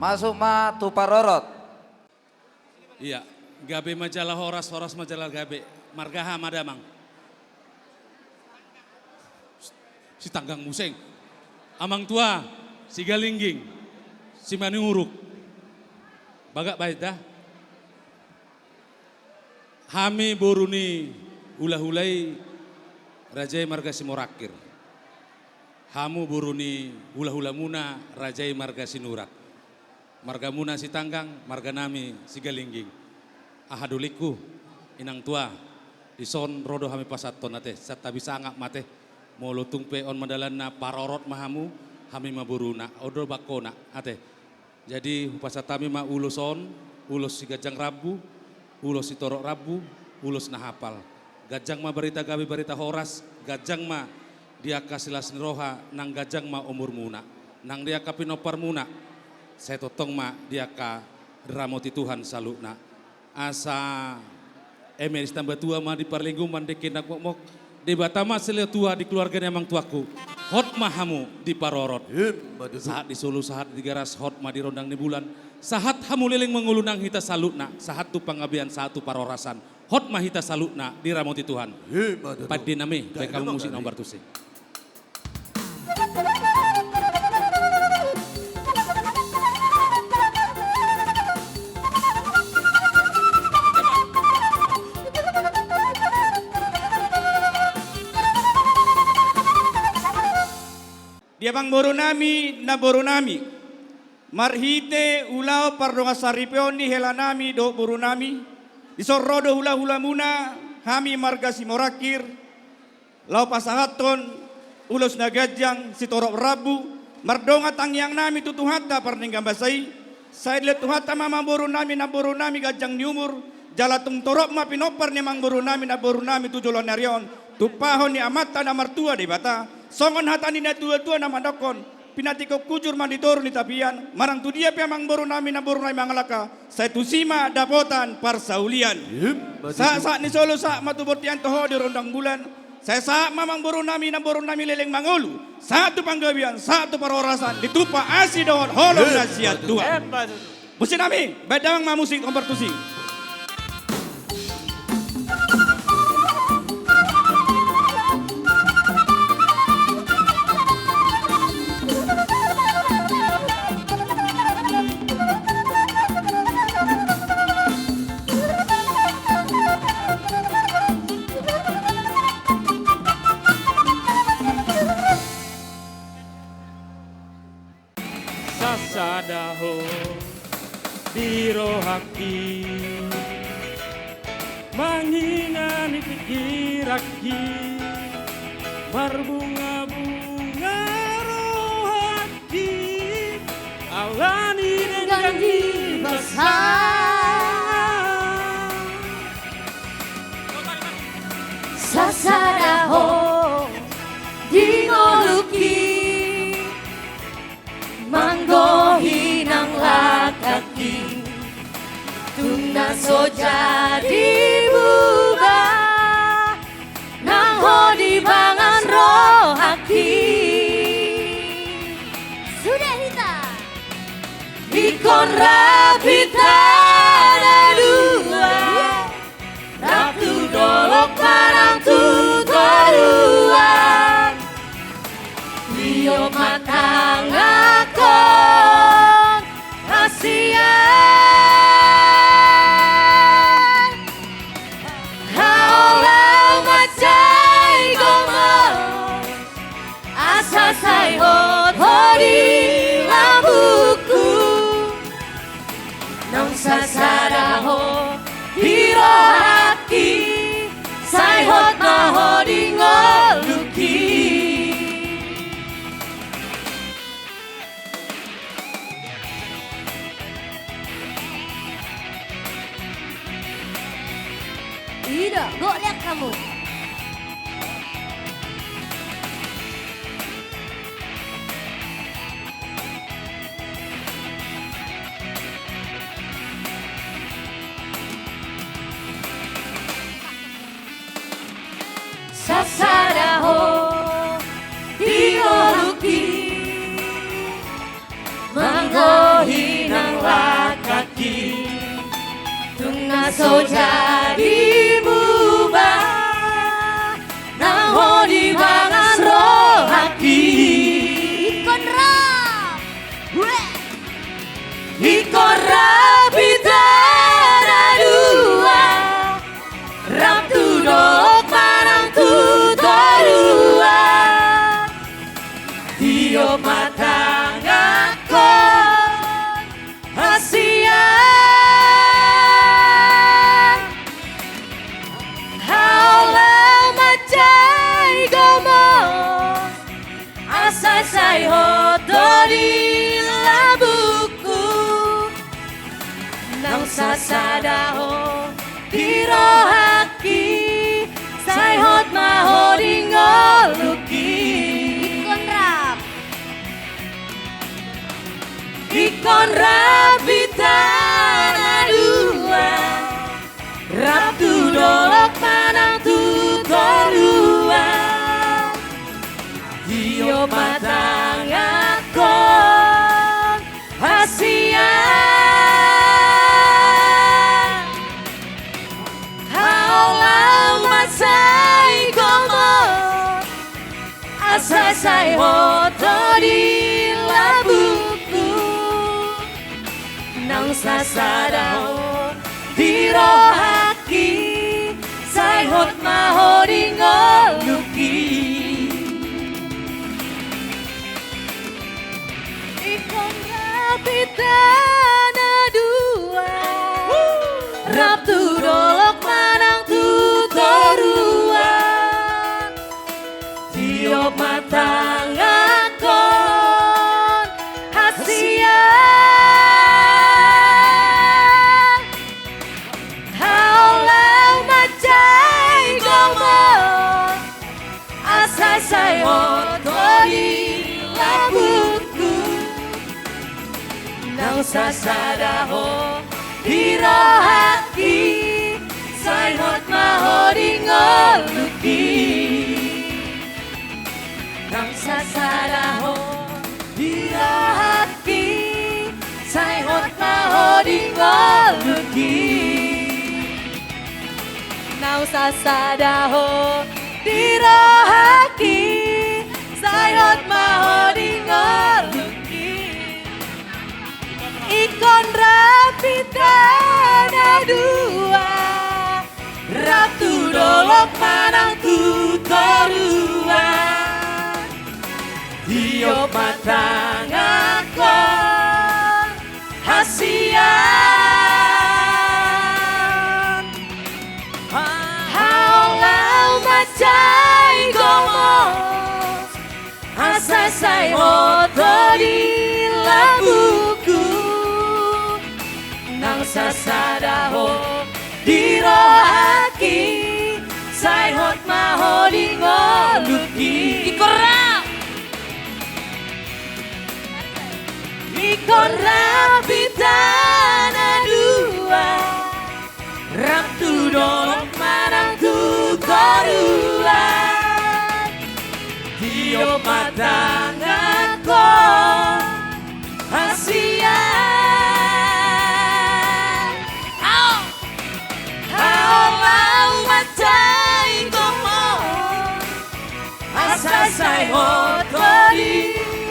Masuk ma tu parorot. Ia, gabe ma jala horas, horas ma jala gabe. Marga aha ma damang? Sitanggang muse. Amang tua, Sigalingging, Simanuruk. Bagak bahen da. Hami boru ni hulahula i raja i marga Simorangkir. Hamu boru ni hulahulamuna raja i marga Sinurat. Margamuna Sitanggang, marganami Sigalingging. Aha dolingku, inang tua, dison ro do hami pasahathon ate, santabi sangap ma ate. Molo tung pe on ma dalanna, parorot ma hamu, hami ma boruna, on do bangkona ate. Jadi hupasahat hami ma ulos on, ulos siganjang rambu, ulos sitorop rambu, ulos na hapal. Ganjang ma barita gabe, barita horas, ganjang ma di angka silas ni roha, nang ganjang ma umurmuna, nang di angka pinomparmuna, sai tongtong ma di angka diramoti Tuhan saluhutna. Asa eme ditamba tua ma di parlinggoman, dengke nang mokmok, Debata ma silehon tua di keluarga ni amang tuangku. Hot ma hamu diparorot. Emma tutu. Sahat di solu, sahat di garas, hot ma di rondang ni bulan. Sahat hamu leleng mangolu nang hita saluhutna, sahat tu panggabean, sahat tu parhorasan. Hot ma hita saluhutna diramoti Tuhan. Emma tutu. Pande nami, baen hamu musik na hombar tusi. Di amangboru nami, namboru nami, marhite ulaon pardongansaripeon ni hela nami dohot boru nami, dison ro do hulahulamuna, hami marga Simorangkir, laho pasahathon ulos na ganjang sitorop rambu, mardongan tangiang nami tu Tuhanta pardenggan basa i, sai dilehon Tuhanta ma amangboru nami, namboru nami ganjang ni umur, jala tung torop ma pinompar ni amangboru nami, namboru nami tu joloan ni ari on, tumpahon ni Amanta na martua Debata, songon hata ni natuatua na mandokkon, Pinantikhon hujur ma di toru ni tapian, manang tu dia pe amangboru nami namboru nami mangalangka, sai tusi ma dapotan parsaulian. Sahat sahat ni solu sahat ma tu bontean, toho di rondang bulan. Sai sahat ma amangboru nami namboru nami leleng mangolu, sahat tu panggabean, sahat tu parhorasan, ditumpak asi dohot holong na sian Tuhan. Musik nami, bahen damang ma musik, hombar tusi. Sasada ho di rohangki, mangingani pingkiranki, marbungabunga rohangki, alani denggan ni pasangan. Sasada ho di ngolungki, manggohi nang langkangki, tung na so jadi bubar, nang ho di pangan rohangki. Sude hita. Ingkon rap hita na dua, rap tu dolok manang tu toruan. Tiop ma tanganhon hasian. Hau laho mansai gomos, asa sai hot ho di lambungku. Naung sasada ho di rohangki, sai hot ma ho di ngolungki. Ida, gok liak hamu. Sasada ho di ngolungki, manggohi nang langkangki, tung na so jadi bubar, nang ho di pangan rohangki. Ingkon rap. Ingkon rap hita na dua, rap tu dolok manang tu toruan. Tiop ma tanganhon hasian. Hau laho mansai gomos, asa sai hot ho di lambungku. Naung sasada ho di rohangki, sai hot ma ho di ngolungki. Ingkon rap. Ingkon rap hita na dua, rap tu dolok manang tu toruan. Tiop ma tanganhon hasian. Hau laho mansai gomos, asa sai hot ho di lambungku. Naung sasada ho di rohangki, sai hot ma ho di ngolungki. Ingkon rap hita na dua, rap tu dolok manang tu toruan. Tiop ma tanganhon hasian. Hau laho mansai gomos, asa sai hot ho di lambung. Naung sasada ho di rohangki, sai hot ma ho di ngolungki. Naung sasada ho di rohangki, sai hot ma ho di ngolungki. Naung sasada ho di rohangki, sai hot ma ho di ngolungki. Ingkon rap hita na dua, rap tu dolok manang tu toruan. Tiop ma tanganhon hasian. Haolang ma mansai gomos, asa sai hot ho di lambungku. Naung sasada ho di rohangki, sai hot ma ho di ngolungki. Ingkon rap. Ingkon rap hita na dua, rap tu dolok manang tu toruan. Tiop ma tanganhon hasian. Haolang ma mansai gomos, asa sai hot ho di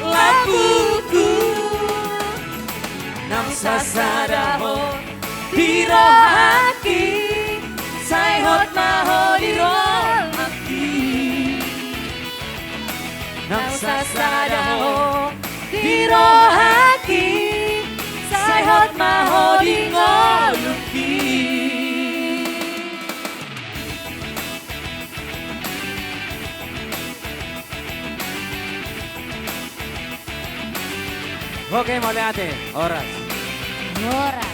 lambungku. Naung sasada ho di rohangki, sai hot ma ho di rohangki. Naung sasada ho di rohangki, sai hot ma ho di ngolungki. Oke, mauliate. Horas. Horas.